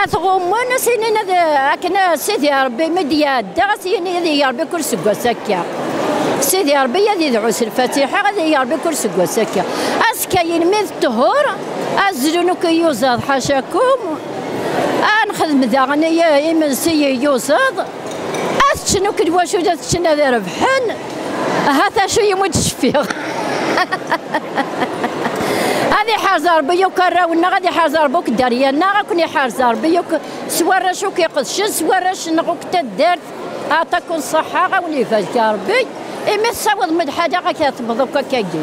ad t-ɣummen, ad s-inin ad, akken a Sidi Ṛebbi mi d-iɛedda, ad s-yini ad yeg Ṛebbi kul seggas akka. Sidi Ṛebbi ad idɛu s lfatiḥa, ad yeg Ṛebbi kul seggas akka. Azekka yelmi d ṭṭhur, ad zlun akk iyuzaḍ ḥacakum, ad nexdem daɣen i-, imensi i iyuzaḍ. Ad ččen akk lwacul, ad ččen, ad rebḥen. Ahat acu yemmut cfiɣ. Ad iḥrez Rebbi akk arraw-nneɣ, ad iḥrez Rebbi akk dderya-nneɣ, ad ken-iḥrez Rebbi akk s warrac akk iqedcen, s warrac-nneɣ akk taddart. Aɛṭakum ṣṣeḥḥa, a wen-ibarek Rebbi. Imi tessawḍem lḥala akka tewweḍ akk akkagi.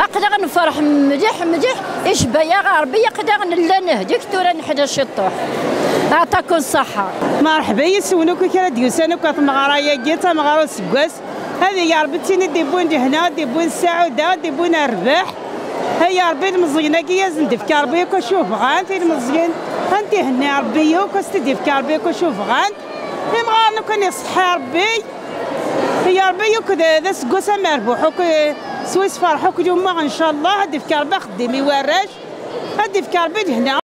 Aql-aɣ nferḥ mliḥ, mliḥ, icba-yaɣ Rebbi, aql-aɣ nella nehlek, tura neḥla ciṭuḥ. Aɛṭakum ṣṣeḥḥa. Merḥba yes-wen akk kra d-yusan akk ɣer tmeɣra-agi, d tameɣra n useggas. Ad ig Rebbi d tin i d-iwwin lehna, i d-iwwin ssaɛuda, i d-iwwin rrbeḥ. Ay Rebbi, ilmeẓyen-agi ad sen-d-ifk Rebbi akk acu bɣan, ilmeẓyen ad ten-ihenni Rebbi akk, ad sen-d-ifk Rebbi akk acu bɣan. Imɣaren akk ad iṣeḥḥi Rebbi. Ay Rebbi, akk d, d aseggas amerbuḥ, akk s wis ferḥ, akk lummeɣ, ncallah, ad d-ifk Rebbi axeddim i warrac, ad d-ifk Rebbi lehna.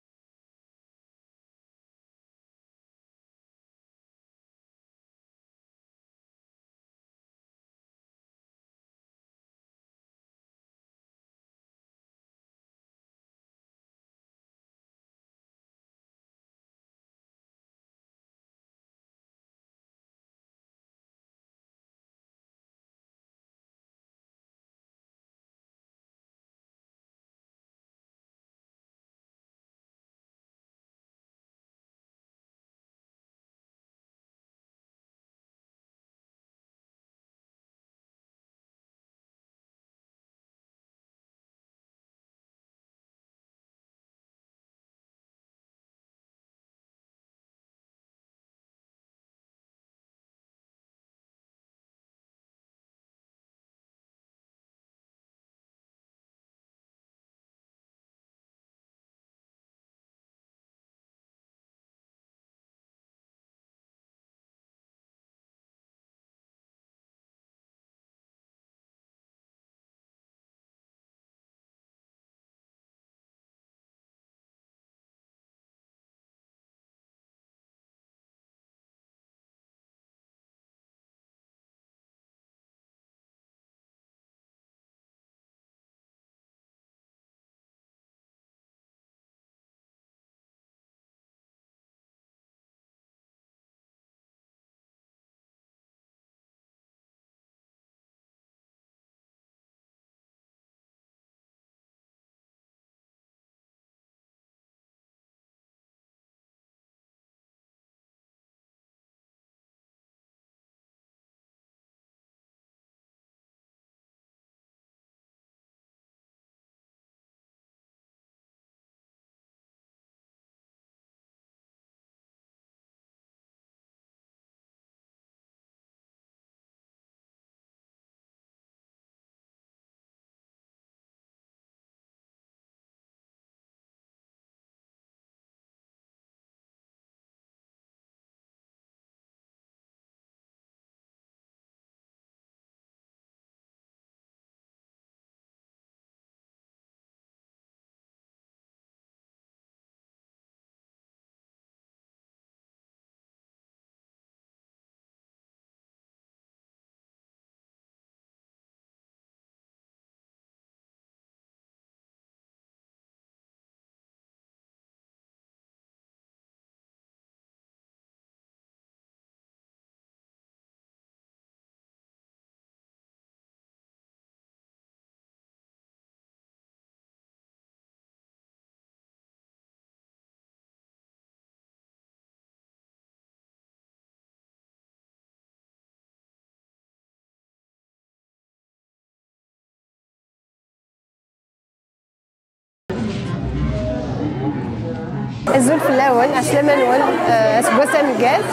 Azul fell-awen, ɛeslama-nwen, euh, aseggas ameggaz.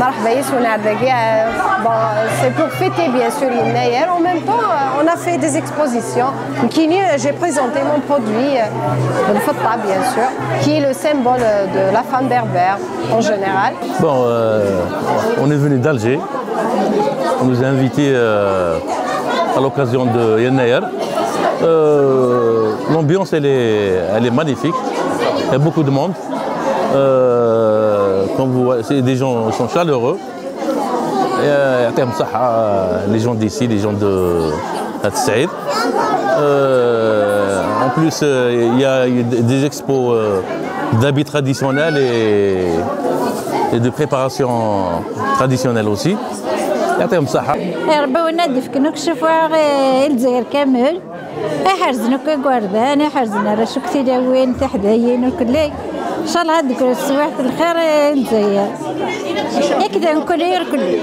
Merḥba yes-wen ar dagi. Euh, bon, c'est pour fêter bien sûr Yennayer. En même temps, euh, on a fait des expositions. Nekkini, euh, j'ai présenté mon produit, euh, le feta, bien sûr, qui est le symbole, euh, de la femme berbère en général. Bon, euh, on est venu d'Alger. On nous a invités, euh, à l'occasion de Yennayer. Euh, l'ambiance, elle est, elle est magnifique. Il y a beaucoup de monde. Euh, comme vous voyez, c'est des gens, ils sont chaleureux. Et, euh, يعطيهم الصحة, les gens d'ici, les gens de Saïd. Euh, en plus, euh, il y a des expos, euh, d'habits traditionnels et, et de préparation traditionnelle aussi. يعطيهم الصحة. Rebbi ad d-ifken akk ccfa i Lezzayer kamel. Iḥerzen akk igerdan, iḥerzen arrac akk tilawin, tiḥdayin, akk lli. Ncallah ad d-tekker teswiɛt n lxir i Lezzayer. Yak d mkul irkelli.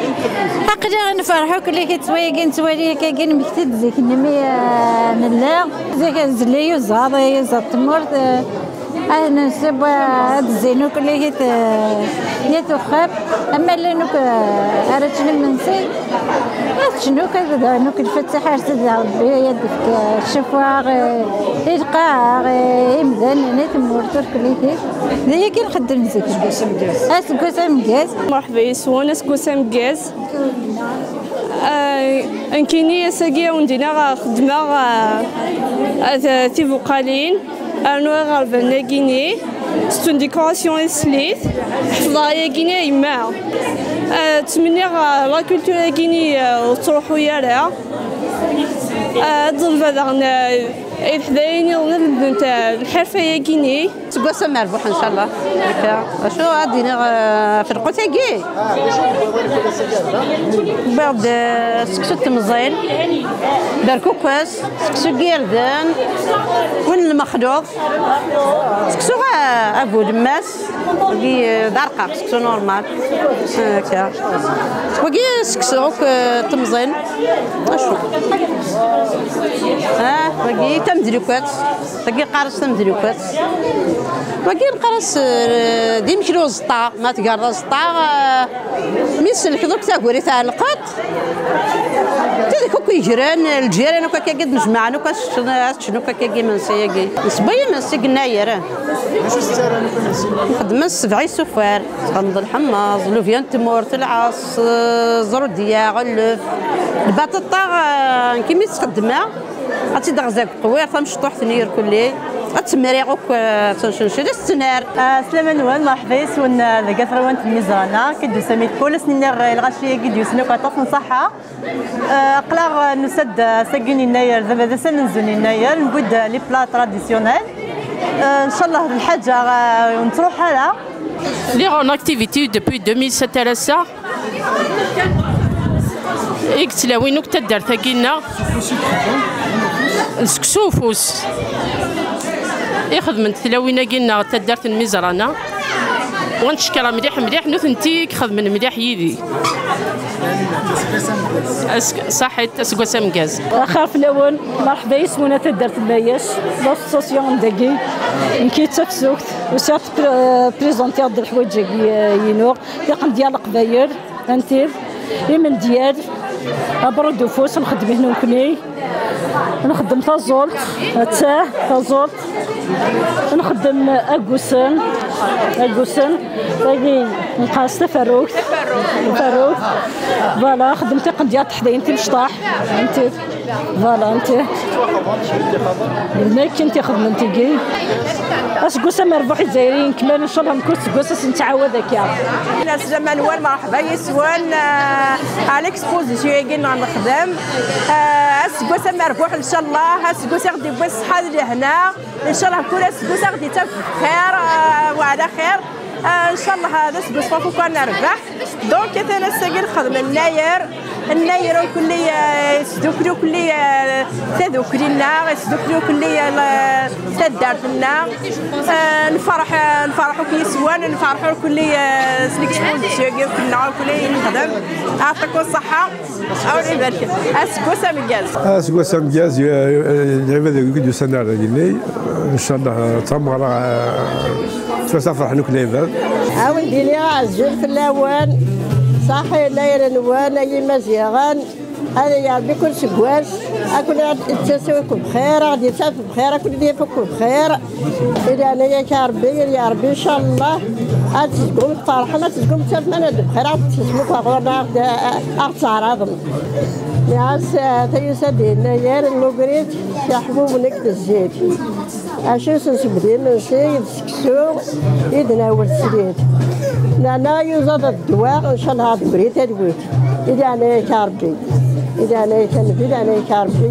Aql-aɣ nferḥ akk lli, yettwayagi nettwali akkagi nmekti-d zik-nni mi, eh, nella. Zik zelli yuzaḍ, yuzaḍ tmurt, eh, ad nsib, eh, ad zzin akk lli yat, eh, yat uxxam. Ama llan akk, eh, ara ččen imensi. Ad ččen akk, ad dɛun akk lfatiḥa ar Sidi Ṛebbi, ad d-ifk ccfa, eh, i lqaɛa, eh, i yimdanen, i tmurt, ur kullitit. D ayagi nxeddem zik. Aseggas ameggaz. Merḥba yes-wen, aseggas ameggaz. Eh, nekkini ass-agi a wen-d-iniɣ, eh, xeddmeɣ, eh, eh, tibuqalin. Rnu iɣerban-agi-ni, c'est une décoration i teslit. Ḥefḍeɣ ayagi-ni a yemma. Eh, ttmenniɣ, eh, la culture-agi-ni, eh, ur tettruḥu ara. Eh, ad ḍelbeɣ daɣen, eh, i leḥdayen-iḍen ad lemdent, eh, lḥirfa-agi-ni. Seg wass amerbuḥ, ncallah. Akka. Acu ad d-iniɣ, eh, ɣef lqut-agi? Wwiɣ-d, eh, seksu n temẓin, berkukes, seksu n yirden, win n lmexluḍ, seksu, eh, abulemmas, wagi, eh, d arqaq, seksu normal. Akka. Wagi seksu akk, eh, temẓin. Acu? Ah, wagi tamedlukat. Wagi qqar-as tamedlukat. Wagi neqqar-as, eh, d imekli uẓeṭṭa. Ma tgerḍ aẓeṭṭa, eh, mi tselkeḍ akk taguri tɛelqeḍ. Tidak akk yegran, lǧiran akk akkagi d-nejmaɛen akk ad ččen, ad ččen akk akkagi imensi-agi. Nesewwa imensi deg Yennayer. Nxeddem-as sebɛa isufar. Txedmeḍ lḥemmeẓ, lubya n tmurt, lɛes, eh, ẓrudya, ɣellef. Lbaṭaṭa, eh, nekkini ttxeddmeɣ. Ad tt-id-ɣzeɣ deg uqwir, tamecṭuḥt-nni irkelli. Ad tt-mriɣ akk, eh, ad tt-ncencel, ad tt-ner. Ah, slama-nwen, merḥba yes-wen, eh, deg at ɣiwant n Mizrana. Akka d-usam i tkul, ad sen-iniɣ, eh, i lɣaci-agi d-yusen akk aṭas n ṣṣeḥḥa. Eh, aql-aɣ, eh, nusa-d, eh, ass-agi n Yennayer, d ass amenzu n Yennayer, newwi-d, eh, les plats traditionnels. Eh, ncallah d lḥaǧa, eh, ur nettruḥ ara. Lliɣ en activité depuis deux mille sept ar ass-a. I yettlawin akk taddart-agi-nneɣ. D seksu ufus i xedment tlawin-agi-nneɣ taddart n Mizrana. Wa ncekker mliḥ mliḥ, nutenti i ixedmen mliḥ yid-i. Ass-, ṣaḥit, aseggas ameggaz. Axir fell-awen, merḥba yes-wen a taddart n Mayac, l'association dagi. Nekki d tafsukt, usiɣ-d pr-, présenteɣ-d leḥwayeǧ-agi, eh, inu. Tiqendyar n Leqbayel, antir, imendyar, abrud ufus, nxeddem-it nekkni. Nxeddem taẓult, attah, taẓult. Nxeddem aggusen, aggusen. Tagi nqas taferrugt, taferrugt. Voilà, xeddem tiqendyar teḥdayin timecṭaḥ, antir. Voilà, anti. D nekk i t-ixedmen tigi. Aseggas amerbuḥ Izzayriyen kemmalen, ncallah mkul aseggas ad s-nettɛawad akka. Aslama-nwen, merḥba yes-wen, eh, à l'exposition-agi neɣ nexdem. Eh, aseggas amerbuḥ, ncallah, aseggas i ɣ-d-yewwi ṣṣeḥḥa d lehna. Ncallah kul aseggas a ɣ-d-yettaf bxir, eh, wa ɛla xir. Eh, ncallah d aseggas ɣef ukk ad nerbeḥ. Donc, atan ass-agi nxeddem Yennayer, Nnayer irkelli, eh, isdukkel irkelli, eh, tadukli-nneɣ, isdukkel irkelli, eh, la-, taddart-nneɣ. Eh, nferḥ, eh, nferḥ akk yis-wen, nferḥ irkelli, eh, s l'exposition-agi akk-nneɣ irkelli i nexdem. Ɛṭikum ṣṣeḥḥa, awal iberken. Aseggas ameggaz. Aseggas ameggaz, eh, eh, lɛibad akk i d-yusan ar dagi-nni. Ncallah, eh, d tameɣra, eh, ttwasafraḥen akk lɛibad. A wen-d-iniɣ azul fell-awen, ṣaḥi layr-nwen, ay Imaziɣen. Ad ya Ṛebbi kul seggas, ad ken-id-ttas akk bxir, ad ɣ-d-ittaf bxir, ad ken-id-yaf akk bxir. Di leɛnaya-k a Ṛebbi, ya Ṛebbi, ncallah, ad tezgum tferḥem, ad tezgum tettafem anad bxir, ad tesmuk ɣur-neɣ, ad ɣ-d-, ad ɣ-d-teɛraḍem. Nniɣ-as, eh, tayusa d yennayer, nmugger-itt, s iḥbuben akked zzit. Acu s nsewwed imensi, d seksu, i d-nawel srid. Nana yuẓaḍ ddwa, ncallah ad d-wri talwit. I leɛnaya-k a Ṛebbi. I leɛnaya-k a Nnbi, i leɛnaya-k a Ṛebbi.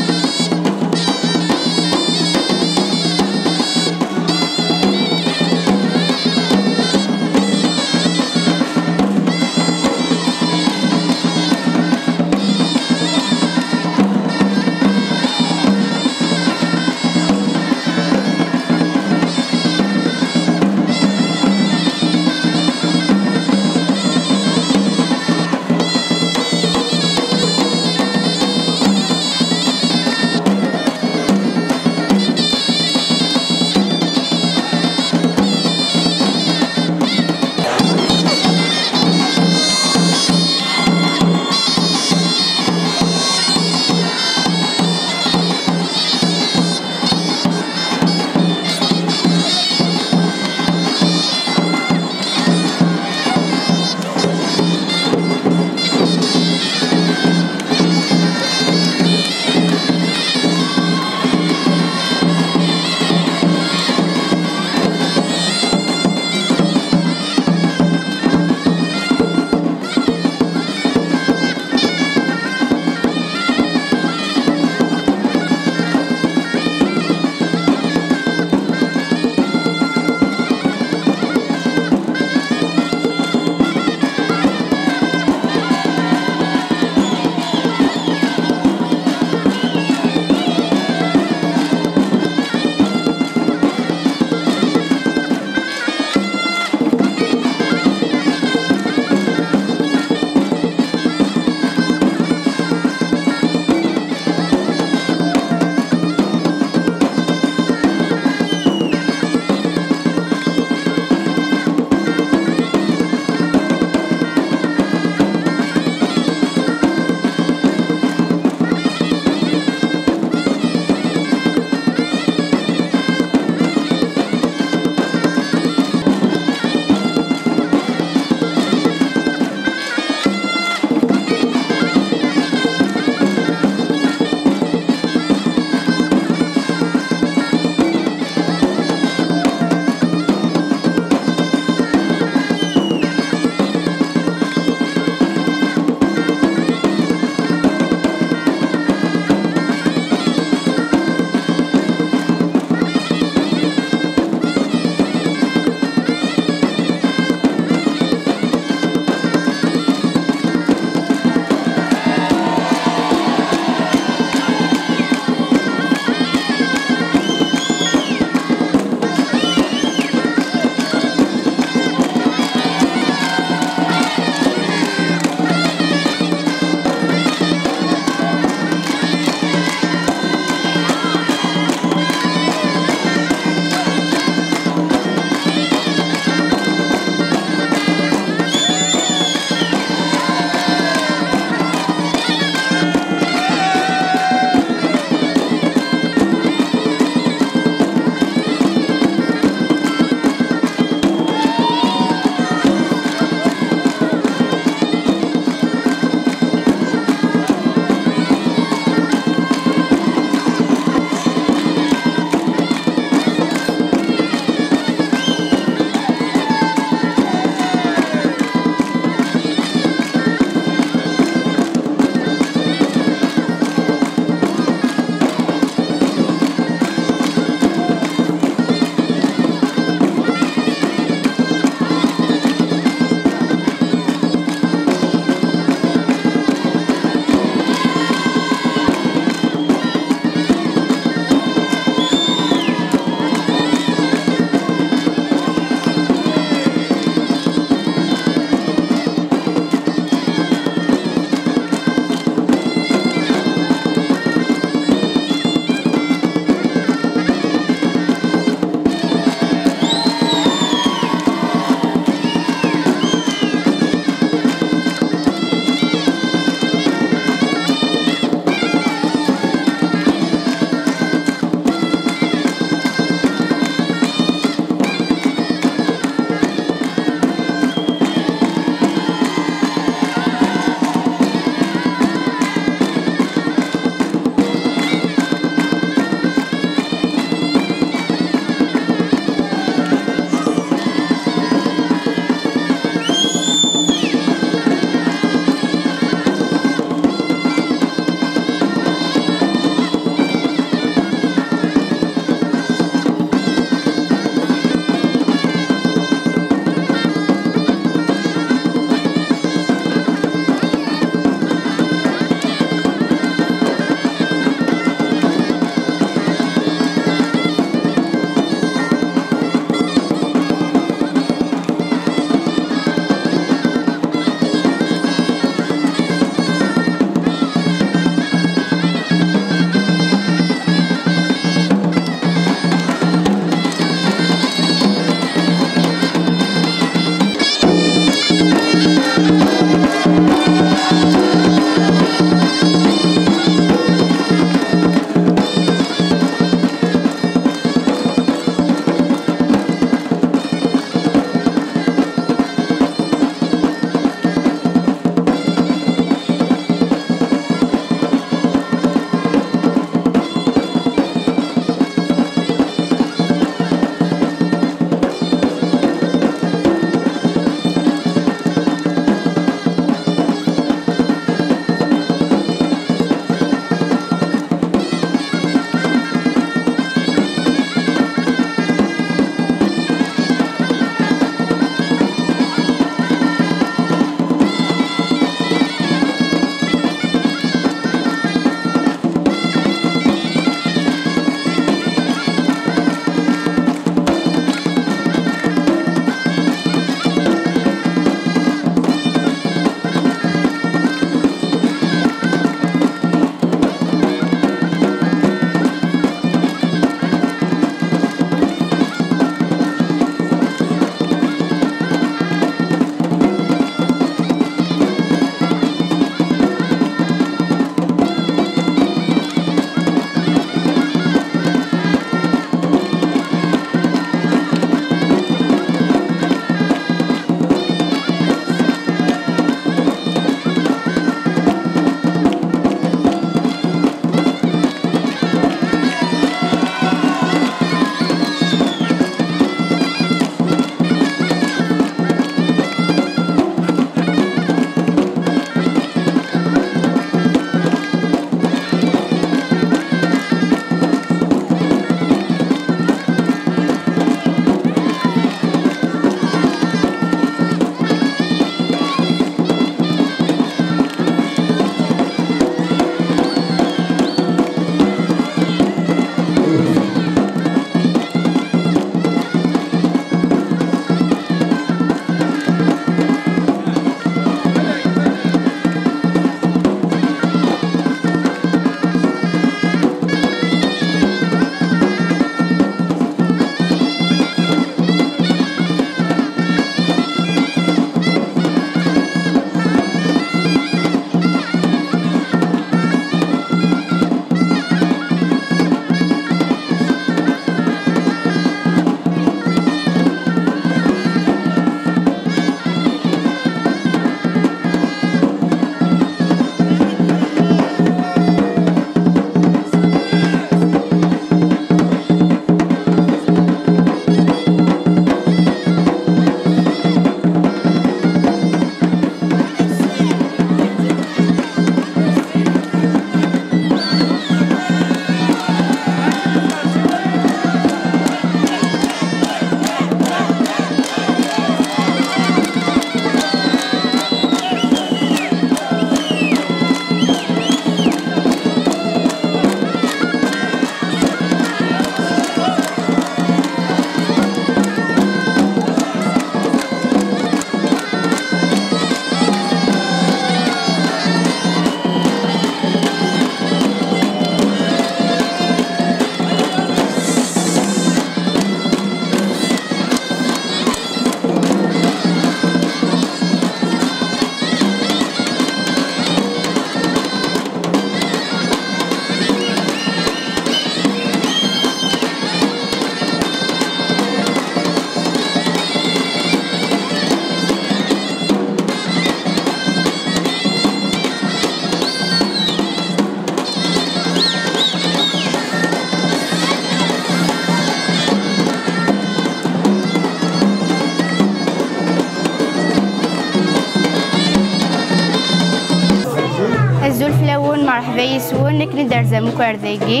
Merḥba yes-wen, akken i d-terzam akk ar dagi,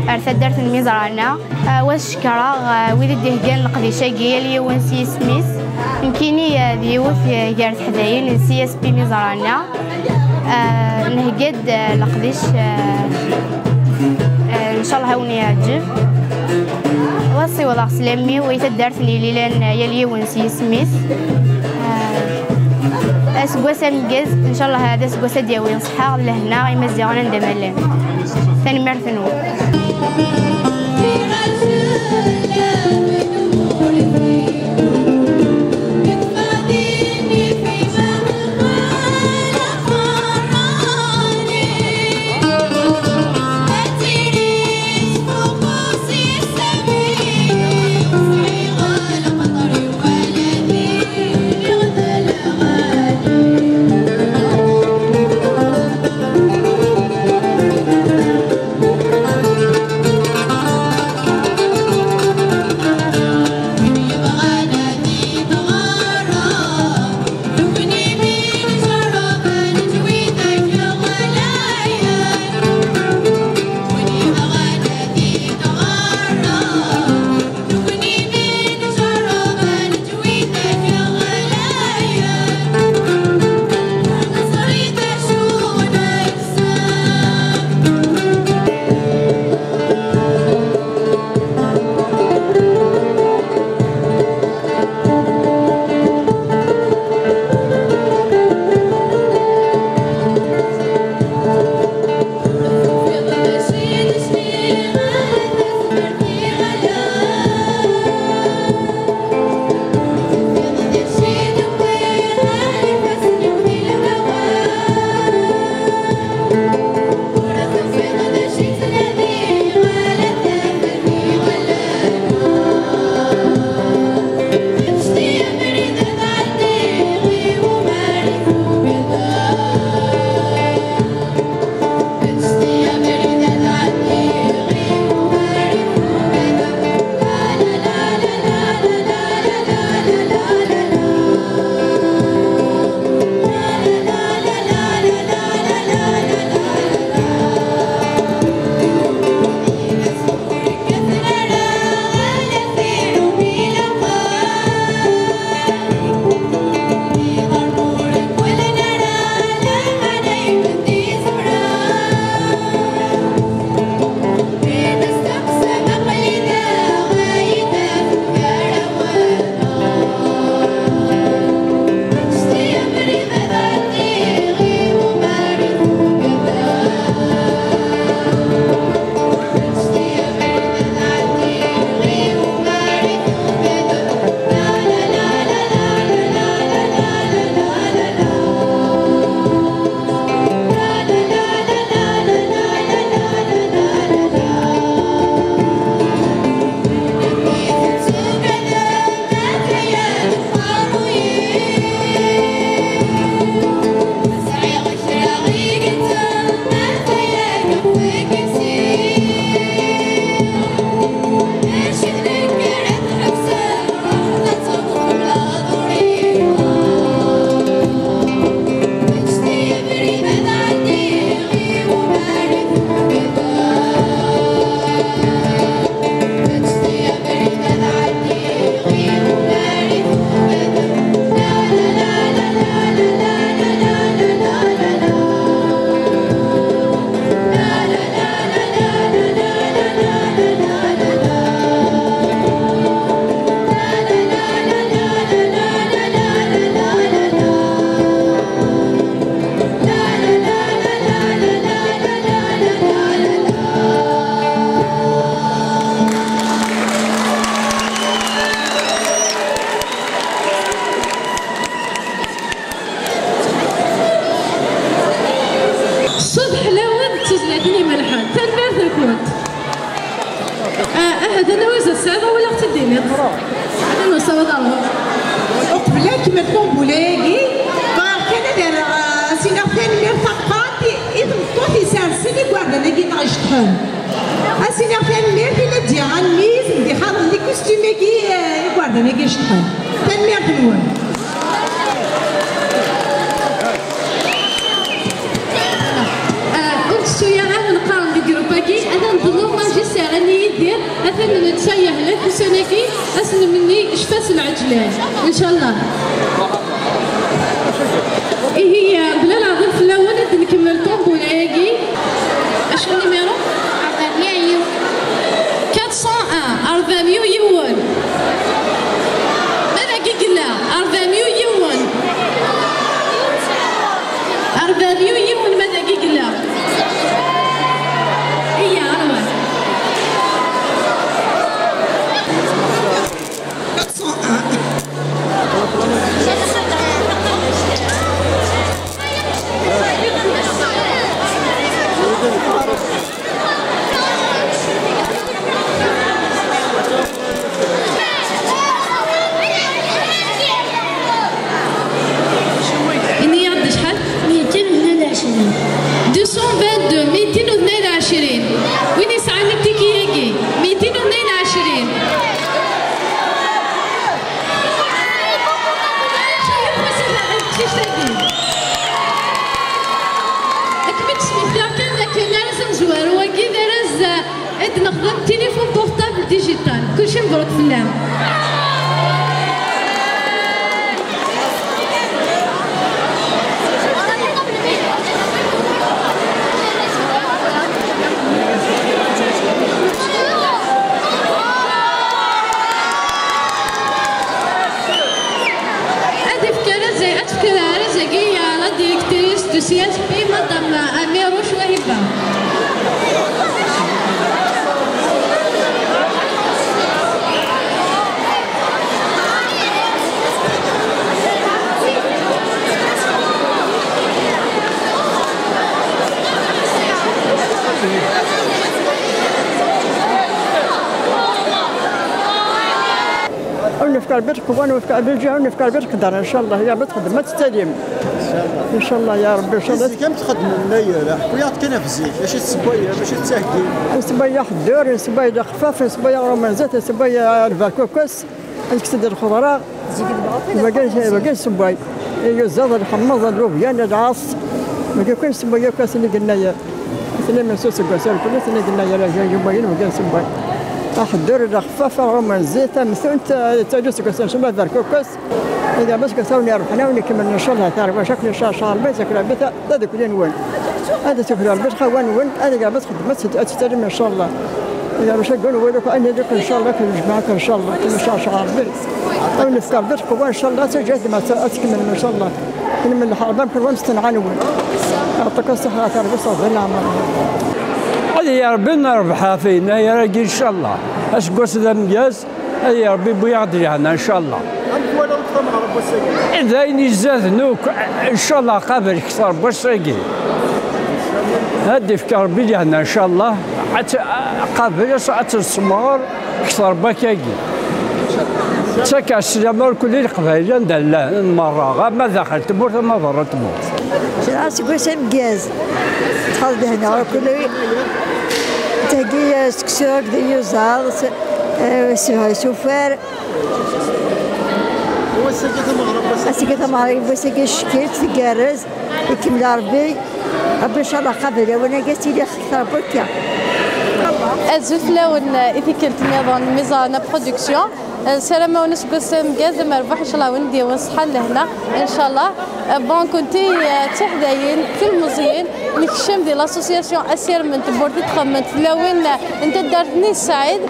ar taddart n Miẓrana. Ah, wa ad cekkreɣ, ah, wid i d-iheggan leqdic-agi, yal yiwen s yisem-is. Nekkini, ah, d yiwet, ah, gar teḥdayin n C S P Miẓrana. Ah, nhegga-d, ah, leqdic, ah, ah, ncallah ad wen-yeɛǧeb. Wa ad siwḍeɣ sslam-iw i taddart n Yililan, ah, yal yiwen s yisem-is. Ah, aseggas ameggaz, ncallah ad aseggas ad d-yawi ṣṣeḥḥa d lehna i Imaziɣen anda ma llan. Tanemmirt-nwen. Ṣṣut ḥlawen d tizlatin imelḥen. Tanemmirt-nkent. Ah, ahat ad nawi Zad Sɛid, awal ad ɣ-tt-id-tiniḍ. Ad nessaweḍ ɣer. Uqbel ad nkemmel ṭumbula-agi, bɣiɣ kan ad rreɣ, ah, ad s-iniɣ tanemmirt tameqqrant i, i tmeṭṭut isersen igerdan-agi-nneɣ iceṭṭḥen. Ad s-iniɣ tanemmirt i Nadia Anmiz, d-ixaḍen les costumes-agi, ah, igerdan-agi iceṭṭḥen. Tanemmirt-nwen. Ah, ur tettu Ussan-agi, ad s-nemni ccfa s lɛeǧlan, ncallah. Ihi, bla leɛḍil fell-awen, ad nkemmel tambula-agi. Acu n numéro? Quatre cent un, ṛebɛemya u yiwen. Ma dagi yella, ṛebɛemya u yiwen. Ṛebɛemya u yiwen, ma dagi yella. Iyya, ṛwa. Ini-aɣ-d acḥal? Mitin u tnay u ɛecrin. Deux cent vingt-deux, mitin u tnay u ɛecrin. Win yesɛan ttiki-agi, mitin u tnay u ɛecrin. Acu i teqqiseḍ ɣer teqcict-agi? Ad kem-id-smektiɣ kan dakken arraz amezwaru-agi d arraz, eh, i d-nexdem téléphone portable digital. Kulci mebruk fell-am. Ad ifk arraz-, ad tefk arraz-agi, eh, la directrice du C S P, Madame Amirouche Wahiba. Ur nefka Rebbi lqewwa, ur nefka Rebbi lǧiha, ur nefka Rebbi leqder, ncallah, ya Rebbi txeddem, ad tettalim. Ncallah, ya Rebbi, ncallah. Zik am txeddmem, ma yella, ḥku-yaɣ-d kan ɣef zik, acu tessewway, acu tettheggi? Nessewway aḥeddur, nessewway lexfaf, nessewway aɣrum n zit, nessewway lberkukes, ad nekkes-d lxeḍra. Wagi, wagi nessewway. Iyuzaḍ, lḥemmeẓ, llubyan, lɛaṣ. Wagi kan nessewway akk ass n igennayer. Ass n imensi useggas, irkelli ass n igennayer, agi yumayen wagi nessewway. Aḥeddur, lexfaf, aɣrum n zit, tamtunt, yettaǧu seg ass n ccemma berkukes. Iga ma seg ass-a wen-irebḥen, a wen-ikemmlen, ncallah, tarwa-k, ncallah, ncallah, Rebbi, zakra, Rebbi, ta-, tadukli-nwen. Ad tuker Rebbi lxawa-nwen, ad iga ma txeddem, ad tt-, ad tettalim, ncallah. Iga ma caggun wul-ik, ad nili-k, ncallah, ad k-nejmeɛ, ncallah, ncallah, Rebbi. A wen-ifk Rebbi lqewwa, ncallah, ad teǧǧ ad ma tt-, ad tkemmlem, ncallah. Nmelleḥ Rebbi, amkan wa mstenɛa-nwen. Yeɛṭik ṣṣeḥḥa, tarwa, ṣṣeḥḥa, leɛmer. Ad yili Rebbi nerbeḥ ɣef yennayer-agi, ncallah. Aseggas d ameggaz, Ay Rebbi, wwi-yaɣ-d lehna, ncallah. Amek twalaḍ tameɣra n wass-agi? D ayen izaden akk, ncallah, qabel kter n wass-agi. Ad d-ifk Rebbi lehna, ncallah. Ad t-, qabel as-, ad tt-nessemɣer kter n wakagi. Ttak-as sslam i Leqbayel anda llan merra, ama daxel tmurt, ama berra tmurt. Ncallah, aseggas ameggaz. Txaḍ lehna, kulli. Theggi, eh, seksu akked iyuzaḍ, s-, eh, s-, isufar. Ass-agi tameɣra n wass-agi. Ass-agi tameɣra n wass-agi, ccekk-itt, tgerrez, ikemmel Rebbi. Rebbi, ncallah, qabel awal-agi ad tili xeṭṭer n wakka. Azul fell-awen, i tikkelt nniḍen, Mizana Production. Ssarameɣ-awen aseggas ameggaz amerbuḥ, ncallah, win d-yawin ṣṣeḥḥa n lehna, ncallah. Bon, kunti, eh, d tiḥdayin, tilmeẓyin, nekcem di l'association Asirem n Tewwurt i txemmem tlawin n taddart n At Sɛid.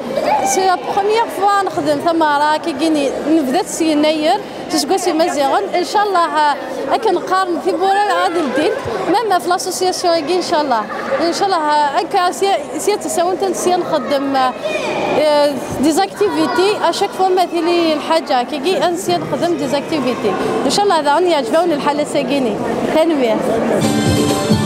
C'est la première fois nexdem tameɣra akkagi, nebda-tt s yennayer, s useggas imaziɣen. Ncallah, eh, akken qqaren tiwwura ad ldint, même ɣef l'association-agi, ncallah. Ncallah, eh, akka sya, sya d tasawent, sya nxeddem, eh, des activités, à chaque fois ma tili lḥaǧa akkagi, ad sya nexdem des activités. Ncallah daɣen yeɛjeb-awen lḥal ass-agi-ni. Tanemmirt.